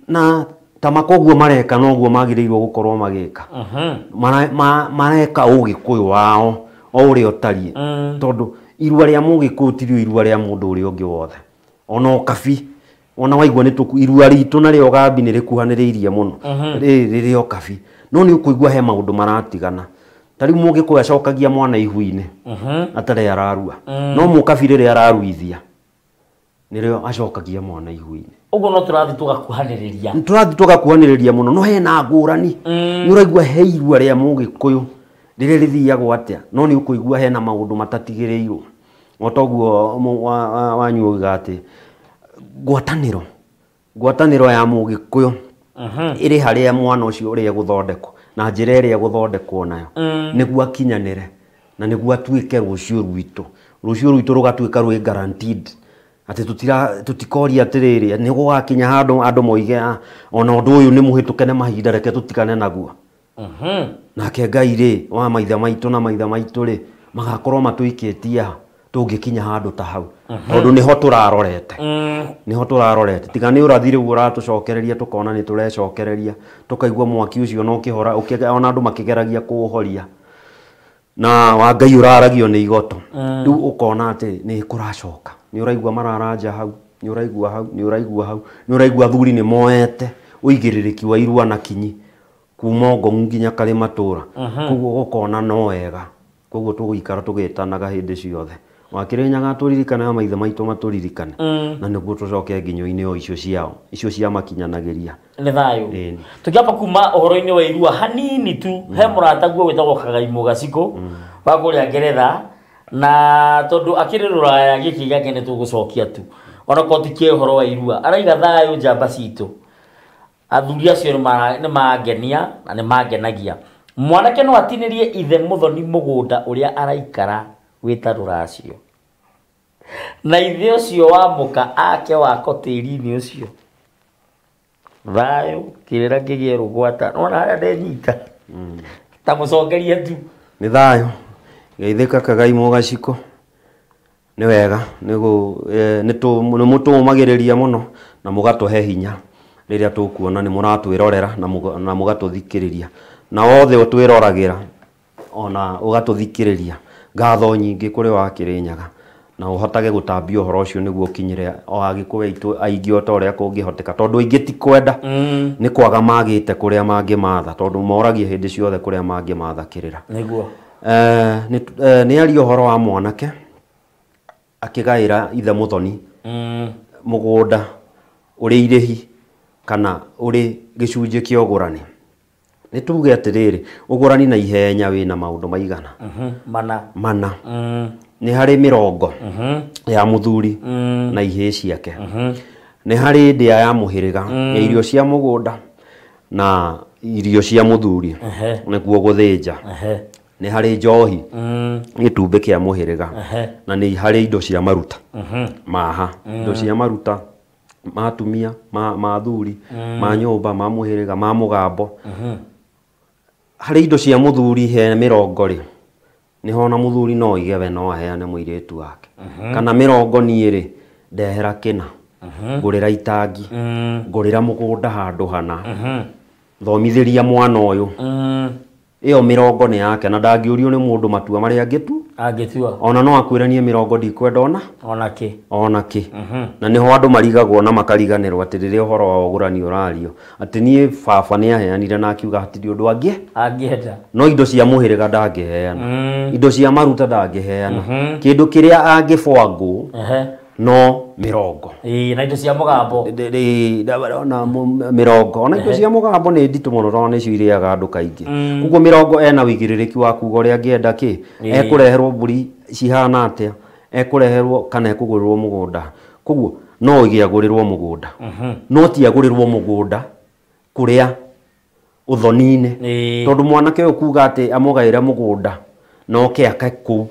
na ta makoguo mareka noguo magĩrĩirwo gũkorwo magĩka mareka ũgĩkũyũ wao o ũrĩa ũtariĩ tondũ irua rĩa mũgĩkũyũ tirio irua rĩa mũndũ ũrĩa ũngĩ wothe ona ũkabi ona waigua nĩ irua ritũ narĩo Ũgambi nĩ rĩkuhanĩrĩirie mũno rĩrĩ ũkabi no nĩ ũkũigua he maũndũ maratigana ta rĩu mũgĩkũyũ acokagia mwana ihu-inĩ atarĩ ararua no mũkabi rĩrĩa araruithia nĩrĩo acokagia mwana ihu-inĩ. Ũguo no tũrathiĩ tũgakuhanĩrĩria tũrathiĩ tũgakuhanĩrĩria mũno no hena ngũrani nĩ ũraigua he irua rĩa mũgĩkũyũ rĩrĩa rĩthiagwo atĩa no nĩ ũkũigua hena maũndũ matatigĩrĩirwo o toguo wanyu uga atĩ ngwatanĩro ya mũgĩkũyũ ĩrĩ harĩa mwana ũcio ũrĩa egũthondekwo na njĩra ĩrĩa egũthondekwo nayo nĩguo akinyanĩre na nĩguo atuĩke rũciũ rwitũ rũgatuĩka rwĩ guaranteed atĩ tũtikoria atĩrĩrĩ nĩ gũgakinya handũ andũ moige ona ũndũ ũyũ nĩ mũhĩtũke nĩ mahinda reke tũtigane naguo. Nake Ngai rĩ wa maithe maitũ na maithe maitũ rĩ magakorwo matũikĩtie tũngĩkinya handũ ta hau tondũ nĩho tũrarorete nĩho tũrarorete tiga nĩ ũrathi rĩu ũratũcokereria tũkona nĩ tũrecokereria tũkaigua mwaki ũcio no ũkĩhora ona andũ makĩgeragia kũũhoria na wa Ngai ũraragio nĩ igoto rĩu ũkona atĩ nĩ kũracoka nĩ ũraigua mararanja hau nĩ ũraigua hau nĩ ũraigua hau nĩ ũraigua athuri nĩ moete ũigĩrĩrĩki wa irua na kinyi kuma Ngong'u nginya Karĩmatũra koguo ũkona no wega koguo tũgũikara tũgĩtanaga hĩndĩ ciothe Wa Kĩrĩnyaga tũririkane na maithe maitũ matũririkane. Na nĩguo tũcoke nginyo-inĩ o icio ciao, icio cia makinyanagĩria. Nĩ thayũ. Tũkĩamba kuma ũhoro-inĩ wa irua hanini tu, he mũrataguo wĩtagwo Kagai Mũgacikũ wa kũrĩa Ngeretha, na tondũ akĩrĩ rũraya gĩkĩ gĩake nĩ tũgũcokia tu ona korwo ti kĩa ũhoro wa irua. Araiga thayũ njamba citũ, athuri acio nĩ mangenia na nĩ mangenagia. Mwanake no atinĩrie ithe mũthoni mũgũnda ũrĩa araikara wĩta rũracio, na ithe ũcio wa mũka ake wako tĩri-inĩ ũcio. Thayũ kĩrĩra kĩgĩe rũgwata nona harĩa ndenyita ta mũcokerie tu. Nĩ thayũ. Geithĩka Kagai Mũgacikũ. Nĩ wega, nĩ mũtũũmagĩrĩria mũno na mũgatũhe hinya rĩrĩa tũkuona nĩ mũratwĩrorera na mũgatũthikĩrĩria, na othe ũtwĩroragĩra ona ũgatũthikĩrĩria. Ngatho nyingĩ kũrĩ wa Kĩrĩnyaga, na ũhotage gũtambia ũhoro ũcio nĩguo ũkinyĩre o Agĩkũyũ aitũ aingĩ o ta ũrĩa kũngĩhoteka, tondũ aingĩ ti kwenda, nĩ kwaga magĩte kũrĩa mangĩmatha, tondũ moragia hĩndĩ ciothe kũrĩa mangĩmatha kĩrĩra. Nĩguo. Nĩ aria ũhoro wa mwanake akĩgaĩra ithe mũthoni mũgũnda ũrĩ irĩhi kana ũrĩ gĩcunjĩ kĩa ũgũrani. Nĩ tuge atĩrĩrĩ, ũgũrani na ihenya wĩna maũndũ maigana? Mana. Mana. Nĩ harĩ mĩrongo ya mũthuri na ihĩĩ ciake. Nĩ harĩ ndĩa ya mũhĩrĩga ya irio cia mũgũnda na irio cia mũthuri nĩguo gũthĩnja. Nĩ harĩ njohi gĩtumbĩ kĩa mũhĩrĩga, na nĩ harĩ indo cia maruta maha, indo cia maruta ma atumia, ma athuri, ma nyũmba, ma mũhĩrĩga, ma mũgambo. Harĩ indo cia mũthuri he mĩrongo rĩ, nĩho ona mũthuri no oige we no aheane mũirĩtu wake. Kana mĩrongo niĩ rĩ, ndehera kĩna, ngũrĩra itangi, ngũrĩra mũgũnda handũ hana, thomithĩria mwana ũyũ. Ĩyo mĩrongo nĩ yake na ndangĩũrio nĩ mũndũ matua marĩa angĩtua. Ona no akwĩre niĩ mĩrongo ndikwenda ona kĩ. Ona kĩ. Na nĩho andũ marigagwo na makariganĩrwo atĩ rĩrĩa ũhoro wa ũgũrani ũrario, atĩ niĩ baba nĩ aheanire na akiuga hatirĩ ũndũ angĩenda. No indo cia mũhĩrĩga ndangĩheana, indo cia maruta ndangĩheana, kĩndũ kĩrĩa angĩbwangwo no mĩrongo. Na indo cia mũgambo. Na mĩrongo. Ona indo cia mũgambo nĩ nditũ mũno tondũ nĩcio irĩaga andũ kaingĩ. Koguo mĩrongo ena ũigĩrĩrĩki wa kuga ũrĩa angĩenda kĩ, ekũreherwo mbũri cihana atĩa, ekũreherwo kana ekũgũrĩrwo mũgũnda. Koguo no oige agũrĩrwo mũgũnda, no ti agũrĩrwo mũgũnda kũrĩa ũthoni-inĩ, tondũ mwanake ũyũ kuga atĩ amũgaĩre mũgũnda na oke ake kũu,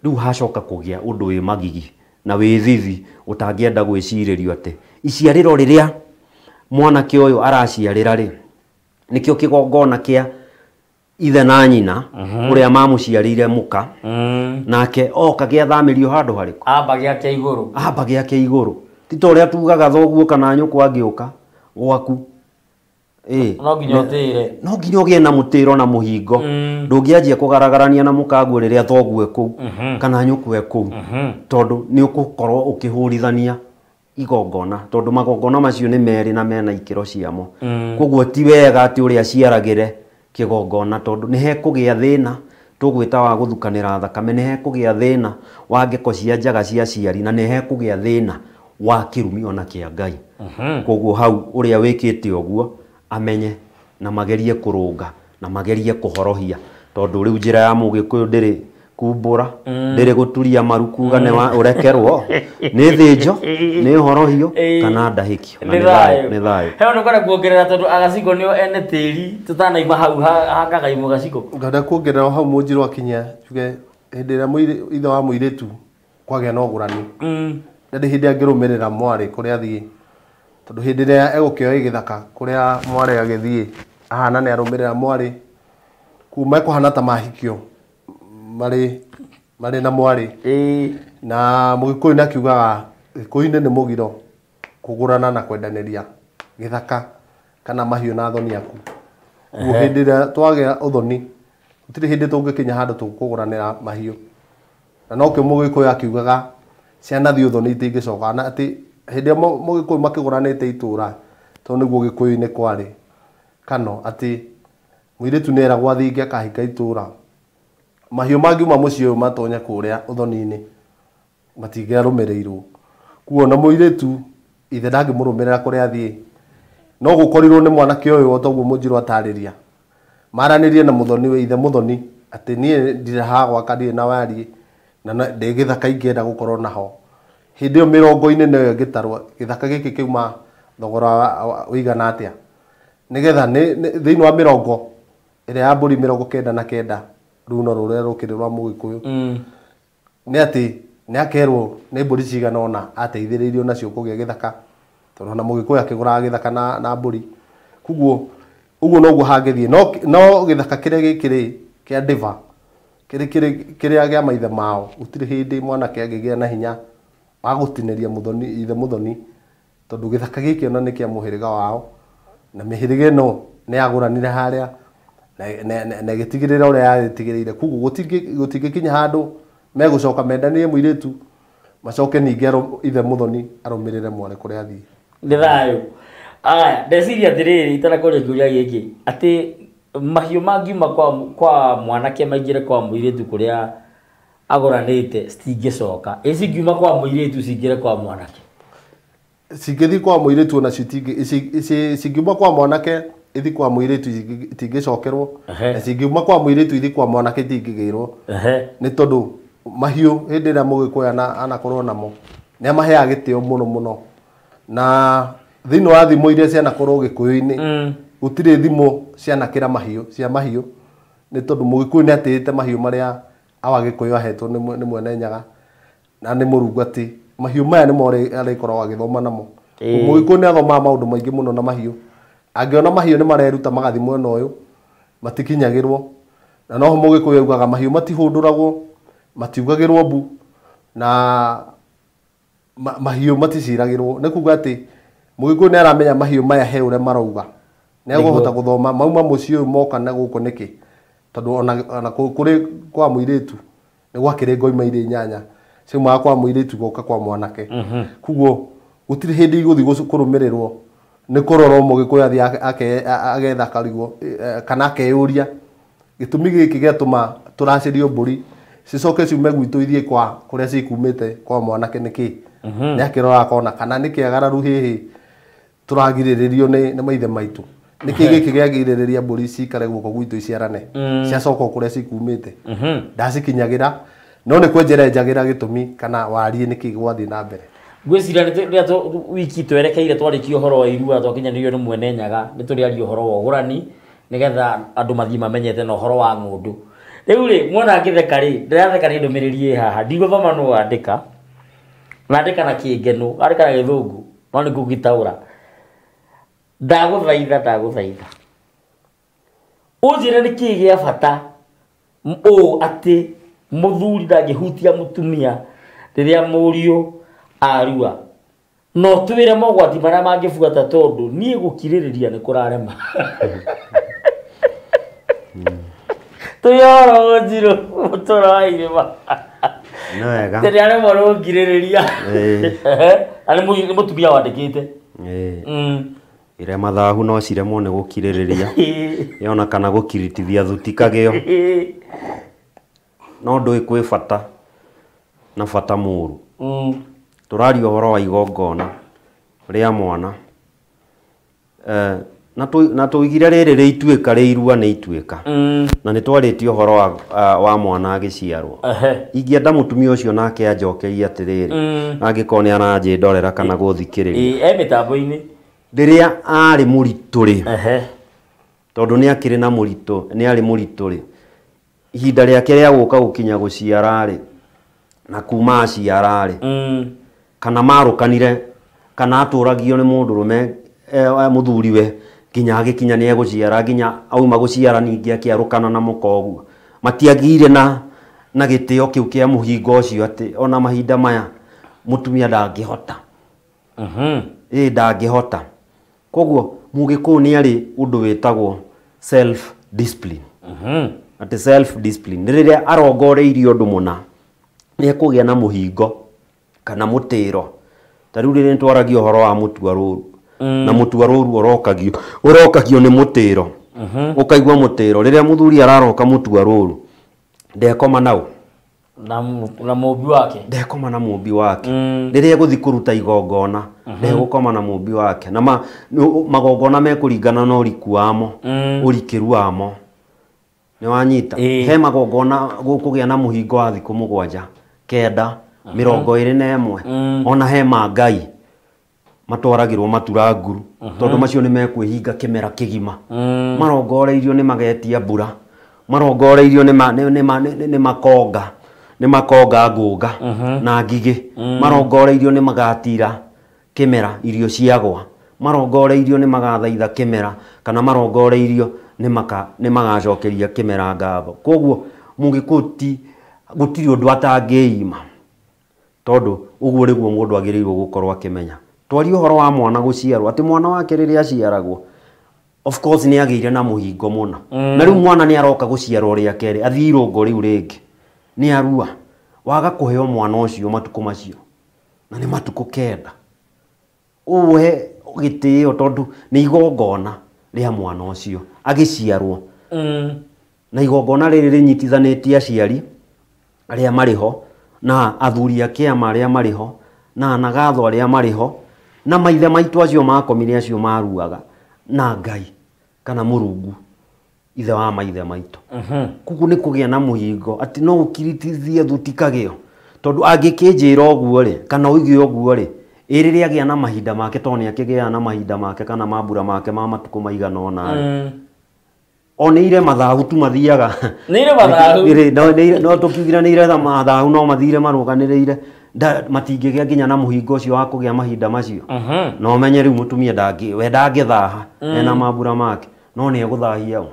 rĩu hacoka kũgĩa ũndũ wĩ magigi na wĩ thithi ũtangĩenda gwĩcirĩrio atĩ iciarĩro rĩrĩa mwanake ũyũ araciarĩra rĩ, nĩkĩo kĩgongona kĩa ithe na nyina ũrĩa mamũciarĩire mũka, nake oka gĩathamĩrio handũ harĩkũ? Amba gĩake igũrũ. Amba gĩake igũrũ. Ti ta ũrĩa tugaga thoguo kana nyũkwa angĩũka gwaku, no nginya ũtĩre, no nginya ũgĩe na mũtĩro na mũhingo. Ndũngĩanjia kũgaragarania na mũkaguo rĩrĩa thoguo e kũu kana nyũkwa e kũu, tondũ nĩ ũgũkorwo ũkĩhũrithania igongona, tondũ magongona macio nĩ merĩ na mena ikĩro ciamo. Koguo ti wega atĩ ũrĩa aciaragĩre kĩgongona, tondũ nĩ hekũgĩa thĩna tũgwĩta wa gũthukanĩra thakame, nĩ hekũgĩa thĩna wa ngeko cia njaga cia aciari, na nĩ hekũgĩa thĩna wa kĩrumi ona kĩa Ngai. Koguo hau ũrĩa wĩkĩte ũguo amenye na magerie kũrũnga na magerie kũhorohia, tondũ rĩu njĩra ya Mũgĩkũyũ ndĩrĩ kumbũra, ndĩrĩ gũturia maru kuga nĩ ũrekerwo, nĩ thĩnjo, nĩ horohio kana ndahĩkio. Nĩ thayũ, nĩ thayũ. He ũndũ kwenda kuongerera tondũ Agacikũ nĩo ene tĩri tũtanaima hau ha Kagai Mũgacikũ. Ngenda kuongerera hau mũnjirũ akinya njuge hĩndĩ ĩrĩa ithe wa mũirĩtu kwagĩa na ũgũrani, ndarĩ hĩndĩ angĩrũmĩrĩra mwarĩ kũrĩa athiĩ, tondũ hĩndĩ ĩrĩa egũkĩoya gĩthaka kũrĩa mwarĩ agĩthiĩ ahana nĩ arũmĩrĩra mwarĩ kuma ekũhana ta mahikio marĩ na mwarĩ. Na Mũgĩkũyũ nĩ akiugaga Gĩkũyũ-inĩ nĩ mũgiro kũgũrana na kwendanĩria gĩthaka kana mahiũ na thoni aku. Koguo hĩndĩ ĩrĩa twagĩa ũthoni gũtirĩ hĩndĩ tũngĩkinya handũ tũkũgũranĩra mahiũ, na nokĩo Mũgĩkũyũ akiugaga ciana thiĩ ũthoni itingĩcoka, na atĩ hĩndĩ ĩrĩa Mũgĩkũyũ makĩgũranĩte itũra, tondũ nĩguo Gĩkũyũ-inĩ kwarĩ kano atĩ mũirĩtu nĩ eragwo athinge akahika itũra, Mahiũ mangiuma mũciĩ ũyũ matonye kũrĩa ũthoni-inĩ matingĩarũmĩrĩirwo. Kuo na mũirĩtu ithe ndangĩmũrũmĩrĩra kũrĩa athiĩ. No gũkorirwo nĩ mwanake ũyũ o toguo Mũnjirũ atarĩria. Maranĩrie na mũthoni we ithe mũthoni atĩ niĩ ndirĩ haha gwaka ndirĩ na wariĩ na ndĩ gĩthaka ingĩenda gũkorwo naho. Hĩndĩ ĩyo mĩrongo-inĩ nĩyo ĩngĩtarwo gĩthaka gĩkĩ kĩuma thogora ũigana atĩa. Nĩgetha thĩinĩ wa mĩrongo ĩrĩa ya mbũri 99 runo rũrĩa rũkĩrĩ rwa Mũgĩkũyũ. Nĩ atĩ nĩ akerwo nĩ mbũri cigana ũna ateithĩrĩirio nacio kũgĩa gĩthaka tondũ ona Mũgĩkũyũ akĩgũraga gĩthaka na mbũri. Koguo ũguo noguo hangĩthiĩ. No gĩthaka kĩrĩa gĩkĩrĩ kĩa Ndiva kĩrĩa kĩa maithe mao gũtirĩ hĩndĩ mwanake angĩgĩa na hinya wa gũtinĩria mũthoni ithe mũthoni tondũ gĩthaka gĩkĩ ona nĩ kĩa mũhĩrĩga wao na mĩhĩrĩga ĩno nĩ yagũranire harĩa na ĩgĩtigĩrĩra ũrĩa yarĩtigĩrĩire. Koguo gũtingĩkinya handũ megũcoka mendanĩrie mũirĩtu macoke ningĩ ithe mũthoni arũmĩrĩre mwarĩ kũrĩa athiĩ. Nĩ thayũ. Aya, ndeciria atĩrĩrĩ itanakũria kĩũria gĩkĩ atĩ mahiũ mangiuma kwa mwanake maingĩre kwa mũirĩtu kũrĩa agũranĩte citingĩcoka. Ĩ cingiuma kwa mũirĩtu cingĩre kwa mwanake? Cingĩthiĩ kwa mũirĩtu ona cingiuma kwa mwanake ithi kwa mũirĩtu itingĩcokerwo na cingiuma kwa mũirĩtu ithi kwa mwanake itingĩgĩrwo. Nĩ tondũ mahiũ hĩndĩ ĩrĩa Mũgĩkũyũ anakorwo namo nĩ amaheaga gĩtĩo mũno mũno. Na thĩinĩ wa thimo iria cianakorwo Gĩkũyũ-inĩ gũtirĩ thimo cianakĩra mahiũ cia mahiũ nĩ tondũ Mũgĩkũyũ nĩ atĩĩte mahiũ marĩa awa Gĩkũyũ ahetwo nĩ Mwene Nyaga na nĩ Mũrungu atĩ mahiũ maya nĩmo arĩkoragwo agĩthoma namo. Mũgĩkũyũ nĩ athomaga maũndũ maingĩ mũno na mahiũ. Angĩona mahiũ nĩ mareruta magathiĩ mwena ũyũ matikinyagĩrwo. Na noho Mũgĩkũyũ augaga mahiũ matihũndũragwo, matiugagĩrwo mbu na mahiũ maticiragĩrwo. Nĩ kuga atĩ Mũgĩkũyũ nĩ aramenya mahiũ maya he ũrĩa marauga. Nĩ egũhota gũthoma mauma mũciĩ ũyũ moka na gũkũ nĩkĩ tondũ ona kũrĩ kwa mũirĩtu nĩ gwakĩrĩ ngoima irĩ inyanya ciumaga kwa mũirĩtu goka kwa mwanake. Koguo gũtirĩ hĩndĩ igũthiĩ kũrũmĩrĩrwo nĩ kũrorwo Mũgĩkũyũ athiĩ agetha karigwo kana akeyũria gĩtũmi gĩkĩ gĩatũma tũracĩrio mbũri cicoke ciume gwitũ ithiĩ kwa kũrĩa cikumĩte kwa mwanake nĩkĩ. Nĩ akĩrora akona kana nĩ kĩagararu hihi tũragirĩrĩrio nĩ maithe maitũ. Nĩkĩ gĩkĩ gĩagirĩrĩria mbũri cikare gũkũ gwitũ iciarane ciacoka kũrĩa cikumĩte. Ndacikinyagĩra no nĩ kwenjera njagĩra gĩtũmi kana wariĩ nĩkĩ gwathiĩ na mbere. Ngwĩciria rĩrĩa wiki twerekeire twarĩkia ũhoro wa irua twakinyanĩirio nĩ Mwene Nyaga nĩ tũrĩaria ũhoro wa ũgũrani nĩgetha andũ mathiĩ mamenyete na ũhoro wa ng'ũndũ. Rĩu rĩ mwona ngĩtheka rĩ ndĩratheka nĩ ndũmĩrĩri ĩ haha ndigũthoma no andĩka na andĩka na kĩngeno andĩka na gĩthũngũ no nĩ ngũgĩtaũra. Ndagũthaitha ũnjĩre nĩ kĩĩ gĩa bata ũũ atĩ mũthuri ndangĩhutia mũtumia rĩrĩa mũriũ arua no twĩre mogwati marĩa mangĩbuata tondũ niĩ gũkirĩrĩria nĩ kũrarema. Tuyoro Njirũ mũtũra wa irĩma. Nĩ wega. Tondũ aremwo nĩ gũkirĩrĩria. Na nĩ mũtumia wandĩkĩte. Irema thahu no ciremwo nĩ gũkirĩrĩria yona kana gũkiritithia thuti kagĩo. No ndũĩ kwĩ bata na bata mũru. Tũraria ũhoro wa igongona rĩa mwana na tũigire rĩrĩ rĩ ituĩka rĩ irua nĩ ituĩka na nĩ twarĩtie ũhoro wa mwana agĩciarwo. Ingĩenda mũtumia ũcio nake anjokerie atĩrĩrĩ angĩkorwo nĩ aranjĩndorera kana gũthikĩrĩria e mĩtambo-inĩ rĩrĩa arĩ mũritũ rĩ tondũ nĩ akĩrĩ na mũritũ nĩ arĩ mũritũ rĩ ihinda rĩake rĩa gũka gũkinya gũciara rĩ na kuma aciara rĩ kana marũkanire kana atũragio nĩ mũndũrũme mũthuriwe nginya agĩkinya nĩ egũciara nginya auma gũciara ningĩ akĩarũkana na mũka ũguo matiagĩire na gĩtĩo kĩu kĩa mũhingo ũcio atĩ ona mahinda maya mũtumia ndangĩhota. Ĩ ndangĩhota. Koguo Mũgĩkũyũ nĩ arĩ ũndũ wĩtagwo self discipline. Atĩ self discipline nĩ rĩrĩa arongoreirie ũndũ mũna nĩ ekũgĩa na mũhingo kana mũtĩro. Ta rĩu rĩrĩa twaragia ũhoro wa mũtua rũru na mũtua rũru ũrokagio nĩ mũtĩro. Ũkaigua mũtĩro rĩrĩa mũthuri araroka mũtua rũru Ndekoma nau na mũmbi wake. Ndekoma na mũmbi wake. Rĩrĩa egũthiĩ kũruta igongona ndegũkoma na mũmbi wake. Na magongona mekũringana na ũriku wamo, ũrikĩru wamo. Nĩ wanyita? He magongona gũkũgĩa na mũhingo wa thikũ 7, 9, 21. Ona he ma Ngai matwaragĩrwo matura nguru tondũ macio nĩ mekwĩhinga kĩmera kĩgima. Marongoreirio nĩ magetia mbura, marongoreirio nĩ makonga, nĩ makonga ngũnga na ngigĩ, marongoreirio nĩ magatira kĩmera irio ciagwa, marongoreirio nĩ magathaitha kĩmera, kana marongoreirio nĩ magacokeria kĩmera ngatho. Koguo mũgĩkũyũ ti gũtirĩ ũndũ atangĩima, tondũ ũguo nĩguo mũndũ agĩrĩirwo gũkorwo akĩmenya. Twarie ũhoro wa mwana gũciarwo, atĩ mwana wake rĩrĩa aciaragwo of course nĩ agĩire na mũhingo mũna. Na rĩu mwana nĩ aroka gũciarwo rĩa kerĩ, athiĩ irũngo rĩu rĩngĩ nĩ arua, waga kũheo mwana ũcio matukũ macio, na nĩ matukũ 9, ũhe gĩtĩo tondũ nĩ igongona rĩa mwana ũcio agĩciarwo. Na igongona rĩrĩ rĩnyitithanĩtie aciari arĩa marĩ ho, na athuri a kĩama arĩa marĩ ho, na anagatho arĩa marĩ ho, na maithe maitũ acio makomire acio maruaga na Ngai kana Mũrungu ithe wa maithe maitũ. Koguo nĩ kũgĩa na mũhingo atĩ no ũkiritithie thutikagĩo, tondũ angĩkĩnjĩra ũguo rĩ, kana ũige ũguo rĩ, ĩ rĩrĩa agĩa na mahinda make, tondũ nĩ akĩgĩaga na mahinda make kana mambura make ma matukũ maigana ũna rĩ, oneire mathahu tu mathiaga. Nĩ mathahu. No tũkiugire nĩ ire mathahu no mathire marũganĩrĩire, matingĩgĩa nginya na mũhingo ũcio wa kũgĩa mahinda macio. Na ũmenye rĩu mũtumia we ndangĩthaha ena mambura make, no nĩ egũthahia ũ.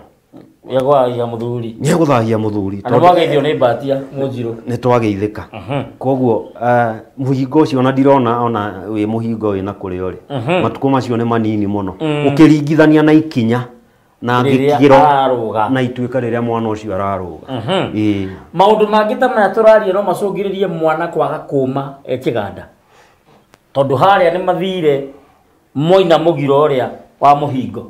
Nĩegũthahia mũthuri. Nĩ egũthahia mũthuri. Andũ mageithio nĩ mbatia mũnjirũ. Nĩ twageithĩka. Koguo mũhingo ũcio ona ndirona ona wĩ mũhingo wĩna kũrĩa ũrĩ. Matukũ macio nĩ manini mũno ũkĩringithania na ikinya na gĩkĩro na ituĩka rĩrĩa mwana ũcio ararũga. Maũndũ mangĩ ta maya tũraria no macũngĩrĩrie mwana kwaga kũma e kĩganda, tondũ harĩa nĩ mathire moina mũgiro ũrĩa wa mũhingo.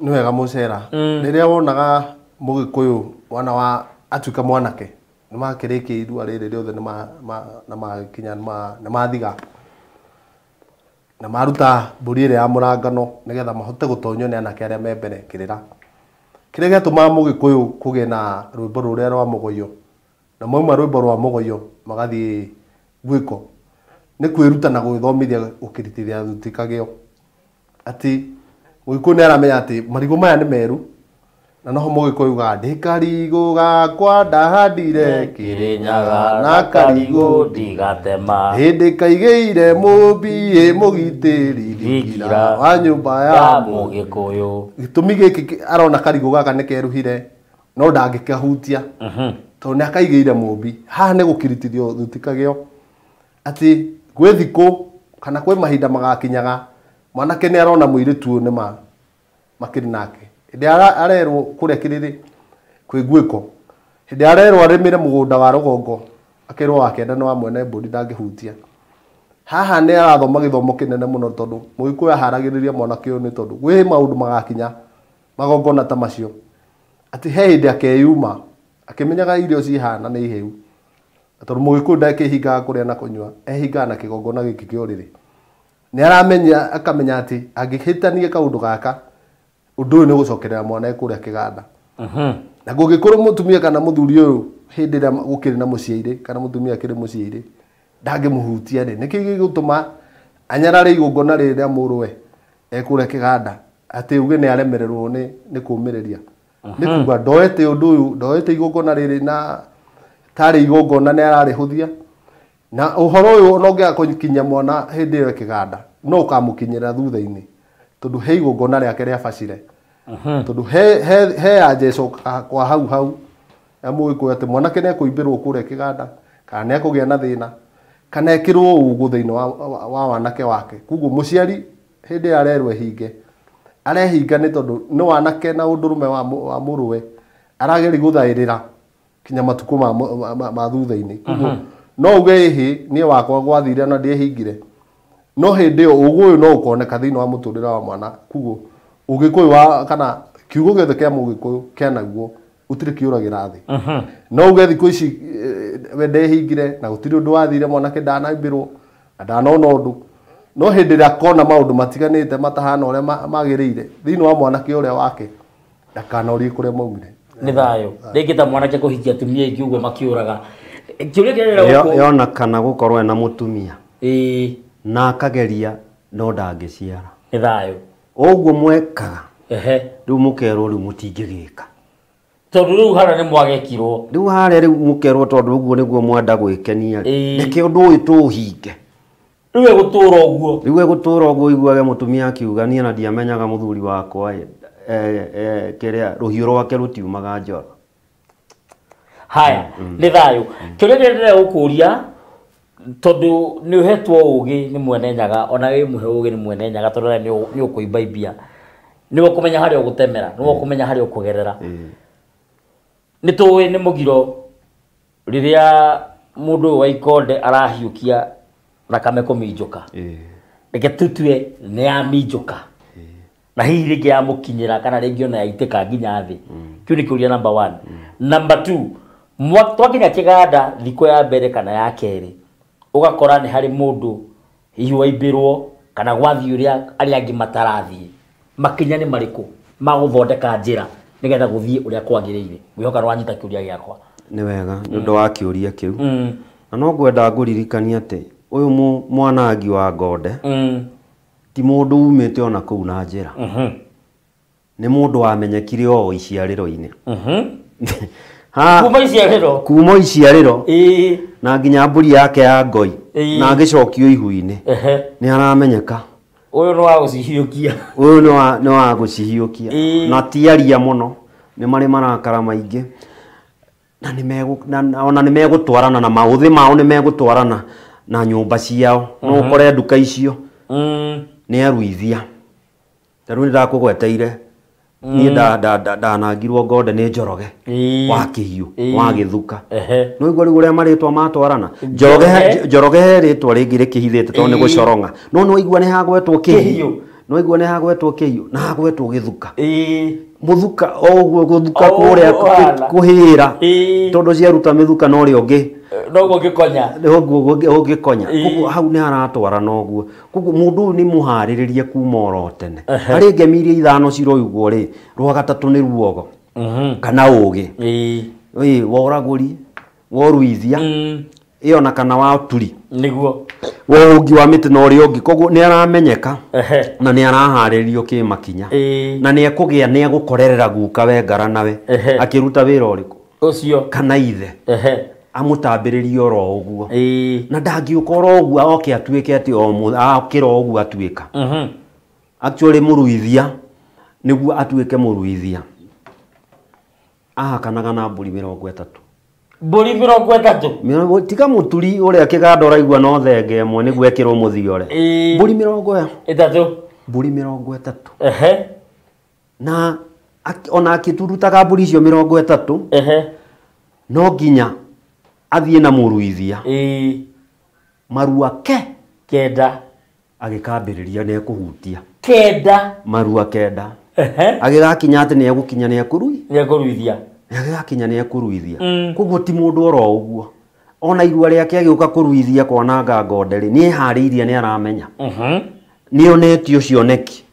Nĩ wega mũcera. Rĩrĩa wonaga mũgĩkũyũ mwana wa atuĩka mwanake nĩ makĩrĩkia irua rĩrĩ rĩothe na makinya nĩ mathiga na maruta mbũri ĩrĩa ya mũrangano nĩgetha mahote gũtonyio nĩ anake arĩa me mbere kĩrĩra. Kĩrĩa gĩatũmaga mũgĩkũyũ kũgĩe na rwĩmbo rũrĩa rwa mũgoyo, na mauma rwĩmbo rwa mũgoyo magathiĩ gwĩko, nĩ kwĩruta na gwĩthomithia gũkĩritithia thutikagĩo. Atĩ mũgĩkũyũ nĩ aramenya atĩ marigũ maya nĩ meru, na noho mũgĩkũyũ ugaga ndĩ karigũ gakwa ndahandire Kĩrĩnyaga na karigũ ndigatema, hĩndĩ kaigĩire mũmbi mũgitĩri thingira wa nyũmba ya mũgĩkũyũ. Gĩtũmi gĩkĩ arona karigũ gaka nĩ keruhire no ndangĩkahutia tondũ nĩ akaigĩire mũmbi. Haha nĩ gũkiritithio thutikagĩo atĩ gwĩ thikũ kana kwĩ mahinda magakinyaga mwanake nĩ arona mũirĩtu ũyũ nĩ makĩrĩ nake. Hĩndĩ arerwo kũrĩa kĩrĩrĩ kwĩ gwĩko, hĩndĩ arerwo arĩmĩre mũgũnda wa rũgongo akerwo wa kenda nĩ wa mwene mbũri ndangĩhutia. Haha nĩ arathoma gĩthomo kĩnene mũno tondũ mũgĩkũyũ aharagĩrĩria mwanake ũyũ nĩ tondũ gwĩ maũndũ magakinya magongona ta macio atĩ he hĩndĩ akeyuma akĩmenyaga irio cihana nĩ ihĩu, tondũ mũgĩkũyũ ndakĩhingaga kũrĩa na kũnyua, ehingaga na kĩgongona gĩkĩ kĩa ũrĩrĩ. Nĩ aramenya akamenya atĩ angĩhĩtania kaũndũ gaka ũndũ ũyũ nĩ gũcokerera mwana kũrĩa kĩganda. Na kũngĩkorwo mũtumia kana mũthuri ũyũ hĩndĩ ĩrĩa gũkĩrĩ na mũciĩ kana mũtumia akĩrĩ mũciĩ ndangĩmũhutia rĩ, nĩkĩ gĩgũtũma anyarare igongona rĩrĩ rĩa mũrũwe ekũrĩa kĩganda atĩ uge nĩ aremererwo nĩ kũmĩrĩria? Nĩ kuga ndoete ũndũ ũyũ, ndoete igongona rĩrĩ na tarĩ igongona nĩ ararĩhũthia. Na ũhoro ũyũ ona ũngĩaga kũkinyia mwana hĩndĩ ĩyo kĩganda no ũkamũkinyĩra thutha-inĩ, tondũ he igongona rĩake rĩa bacire. Tondũ he ya Jesũ kwa hau hau ya mũgĩkũyũ atĩ mwanake nĩ ekũimbĩrwo kũrĩa kĩganda kana nĩ ekũgĩa na thĩna kana ekĩrwo ũgũ thĩinĩ wa wanake wake. Koguo mũciari hĩndĩ ĩrĩa arerwo ehinge, arehinga nĩ tondũ nĩ wanake na ũndũrũme wa mũrũwe arageria gũthaĩrĩra kinya matukũ ma thutha-inĩ. Koguo no uge ĩhĩ niĩ wakwa gwathire na ndiehingire, no hĩndĩ ĩyo ũgũ ũyũ no ũkoneka thĩinĩ wa mũtũrĩre wa mwana. Koguo ũgĩkũyũ wa kana kiugo gĩothe kĩa mũgĩkũyũ kĩanaguo Gũtirĩ kĩũragĩra thĩ. No uge thikũ ici we ndehingire na gũtirĩ ũndũ wathire mwanake ndanaimbĩrwo na ndanona ũndũ. No hĩndĩ ĩrĩa akona maũndũ matiganĩte matahana ũrĩa magĩrĩire thĩinĩ wa mwanake ũrĩa wake ndakanorie kũrĩa maumire. Nĩ thayũ. Rĩngĩ ta mwanake kũhikia atumia aingĩ ũguo makĩũraga. Kĩũria kĩrĩa ndĩrenda Yona kana gũkorwo ena mũtumia. Ĩĩ. Na akageria no ndangĩciara. Nĩ thayũ. Ũguo mwekaga. Ehe. Rĩu mũkerwo rĩu mũtingĩgĩka. Tondũ rĩu harĩa nĩ mwagekirwo. Rĩu harĩa rĩu mũkerwo tondũ ũguo nĩguo mwenda gwĩkenia. Reke ũndũ ũyũ tũũhinge. Rĩu egũtũra ũguo. Rĩu egũtũra ũguo iguage mũtumia akiuga niĩ na ndiamenyaga mũthuri wakwa kĩrĩa rũhiũ rwake rũtiumaga njora. Haya, nĩ thayũ. Kĩũria kĩrĩa ndĩrenda gũkũria tondũ nĩ ũhetwo ũgĩ nĩ Mwene Nyaga ona wĩ mũhe ũgĩ nĩ Mwene Nyaga tondũ nĩ ũkũimbaimbia. Nĩwe ũkũmenya harĩa ũgũtemera, nĩwe ũkũmenya harĩa ũkũgerera. Nĩ tũĩ nĩ mũgiro rĩrĩa mũndũ ũyũ wa ikonde arahiũkia thakame kũminjũka. Reke tũtue nĩ yaminjũka. Na hihi rĩngĩ yamũkinyĩra kana rĩngĩ ona yaitĩka nginya thĩ. Kĩu nĩ kĩũria number 1. Number 2, twakinya kĩganda thikũ ya mbere kana ya kerĩ, ũgakora nĩ harĩ mũndũ hihi waimbĩrwo kana gwathiĩ ũrĩa arĩa angĩ matarathiĩ. Makinya nĩ marĩkũ ma gũthondeka njĩra nĩgetha gũthiĩ ũrĩa kwagĩrĩire? Ngwĩhoka nĩwanyita kĩũria gĩakwa. Nĩ wega nĩ ũndũ wa kĩũria kĩu. Na no ngwenda ngũririkanie atĩ ũyũ mwanangi wa ngonde ti mũndũ umĩte ona kũu na njĩra. Nĩ mũndũ wamenyekire o iciarĩro-inĩ. Kuma iciarĩro? Kuma iciarĩro. Na nginya mbũri yake ya ngoi na agĩcokio ihu-inĩ. Nĩ aramenyeka. Ũyũ nĩ wa gũcihiũkia. Ũyũ nĩ wa gũcihiũkia. Na ti aria mũno, nĩ marĩ marakara maingĩ. Na ona nĩ megũtwarana na maũthĩ mao nĩ megũtwarana na nyũmba ciao. No ũkore nduka icio nĩ aruithia. Ta rĩu nĩ ndakũgweteire niĩ ndanangirwo ngonde nĩ Njoroge wa Kĩhiũ wa Gĩthuka. No igua rĩu ũrĩa marĩtwa matwarana. Njoroge he rĩtwa rĩngĩ rĩkĩhithĩte tondũ nĩ gũcoronga. No nĩ waigua nĩ hagwetwo Kĩhiũ. No waigua nĩ hagwetwo Kĩhiũ na hagwetwo Gĩthuka. Mũthuka o ũguo gũthuka kũrĩa kũhĩra tondũ ciaruta mĩthuka na ũrĩa ũngĩ noguo ũngĩkonya. Noguo ũngĩkonya. Koguo hau nĩ haratwarana ũguo. Koguo mũndũ ũyũ nĩ mũharĩrĩrie kuma oro tene. Harĩ ngemi iria ithano ciroigwo rĩ, rwa gatatũ nĩ ruogo kana ũgĩ. Wa ũragũri, wa ũruithia, ĩyo na kana wa ũturi. Nĩguo. Wa ũngi wa mĩtĩ na ũrĩa ũngĩ. Koguo nĩ aramenyeka na nĩ araharĩrĩrio kĩmakinya. Na nĩ ekũgĩa nĩ egũkorerera guka we ngara nawe akĩruta wĩra ũrĩkũ ũcio kana ithe. Amũtambĩrĩrie oro ũguo. Na ndangĩũka oro ũguo oke atuĩke atĩ okĩra o ũguo atuĩka. Actually mũruithia nĩguo atuĩke mũruithia ahakanaga na mbũri 30. Mbũri 30? Tiga mũturi ũrĩa kĩganda ũraigua no thenge ĩmwe nĩguo ekĩrwo mũthiore. Mbũri 30. Mbũri 30. Na ona akĩturutaga mbũri icio 30 no nginya athiĩ na mũruithia. Marua ke kenda agĩkambĩrĩria nĩ ekũhutia. Kenda marua kenda. Agĩgakinya atĩ nĩ egũkinya nĩ ekũruithia. Agĩgakinya nĩ ekũruithia. Koguo ti mũndũ oro ũguo. Ona irua rĩake agĩũka kũruithia kwananga ngonde rĩ, nĩ eharĩirie nĩ aramenya. Nĩ onetio cioneki.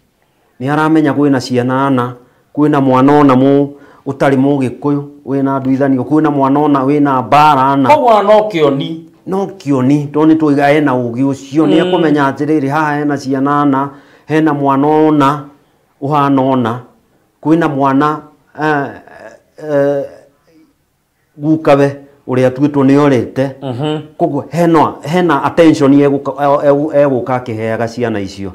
Nĩ aramenya kwĩna ciana ana, kwĩna mwana ona ũtarĩ mũgĩkũyũ wĩna nduithanio, kwĩna mwana ona wĩna mbara ana. Koguo no kĩoni. No kĩoni tondũ nĩ tũiga ena ũgĩ ũcio nĩ ekũmenya atĩrĩrĩ haha hena ciana ana, hena mwana ona ũhana ona, kwĩna mwana gukawe ũrĩa atuĩtwo nĩ orĩte. Koguo hena attention egũka akĩheaga ciana icio.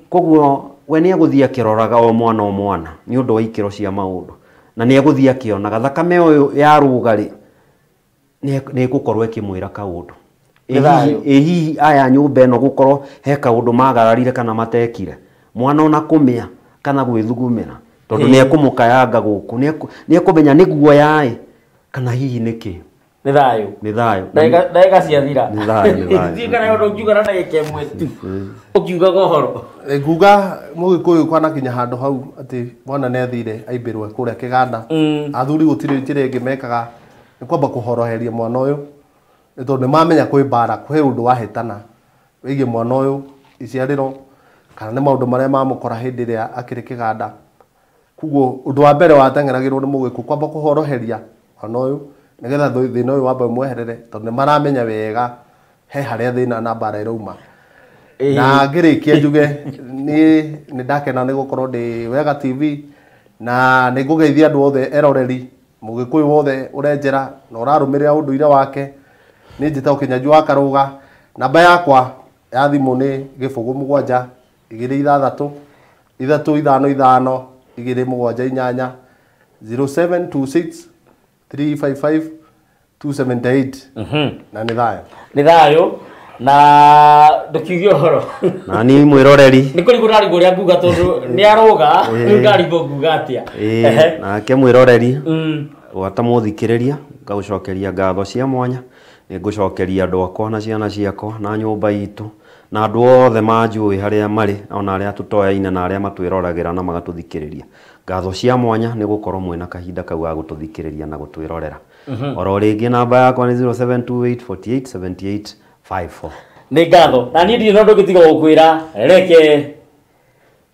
Koguo we nĩ egũthiĩ akĩroraga o mwana o mwana nĩ ũndũ wa ikĩro cia maũndũ. Na nĩ egũthiĩ akĩonaga thakame ũyũ ya rũgarĩ nĩ ĩgũkorwo ĩkĩmwĩra kaũndũ. Ĩ hihi aya nyũmba ĩno gũkorwo he kaũndũ magararire kana matekire. Mwana ona kũmĩa kana gwĩthugumĩra tondũ nĩ ekũmũkayanga gũkũ, nĩ ekũmenya nĩ guoya ĩ kana hihi nĩ kĩ. Nĩ thayũ. Nĩ thayũ. Ndagĩka ciathira. Nĩ thayũ, nĩ thayũ. Ndiũĩ kana ũndũ ũngiuga na ndagĩka ĩmwe tu ũkiugaga ũhoro. Nguga mũgĩkũyũ kwanakinya handũ hau atĩ mwana nĩ athire aimbĩrwo kũrĩa kĩganda, athuri gũtirĩ njĩra ĩngĩ mekaga nĩ kwamba kũhoroheria mwana ũyũ, nĩ tondũ nĩ mamenya kwĩ mbara, kwĩ ũndũ wahĩtana wĩgiĩ mwana ũyũ iciarĩro kana nĩ maũndũ marĩa mamũkora hĩndĩ ĩrĩa akĩrĩ kĩganda. Koguo ũndũ wa mbere wateng'eragĩrwo nĩ mũgĩkũyũ kwamba kũhoroheria mwana ũyũ nĩgetha thĩna ũyũ wambe ũmweherere, tondũ nĩ maramenya wega he harĩa thĩna na mbara ĩrauma. Na ngĩrĩkia njuge niĩ nĩ ndakena nĩ gũkorwo ndĩ Wega TV, na nĩ ngũgeithia andũ othe eroreri, mũgĩkũyũ wothe ũrenjera na ũrarũmĩrĩra ũndũire wake. Niĩ njĩtagwo Kĩnyanjui wa Karũga, namba yakwa ya thimũ nĩ 0 7 2 6 3 5 5 2 7 8 0726 355 278. Na nĩ thayũ. Nĩ thayũ. Na ndũkiuge ũhoro. Na niĩ mwĩroreri. Nĩ kũrigwo ndarigwo ũrĩa nguga tondũ nĩ arũga, rĩu ndarigwo nguga atĩa. Nake mwĩroreri gwata mũthikĩrĩria ngagũcokeria ngatho cia mwanya, nĩ ngũcokeria andũ akwa na ciana ciakwa na nyũmba itũ na andũ othe manjũĩ harĩa marĩ, ona arĩa tũtoyaine na arĩa matwĩroragĩra na magatũthikĩrĩria. Ngatho cia mwanya nĩ gũkorwo mwĩna kahinda kau ga gũtũthikĩrĩria na gũtwĩrorera. Oro rĩngĩ namba yakwa nĩ 0728 48 78 54. Nĩ ngatho. Na niĩ ndirĩ na ũndũ ũngĩ tiga gũkwĩra reke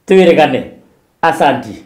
twĩrĩgane. Asanti.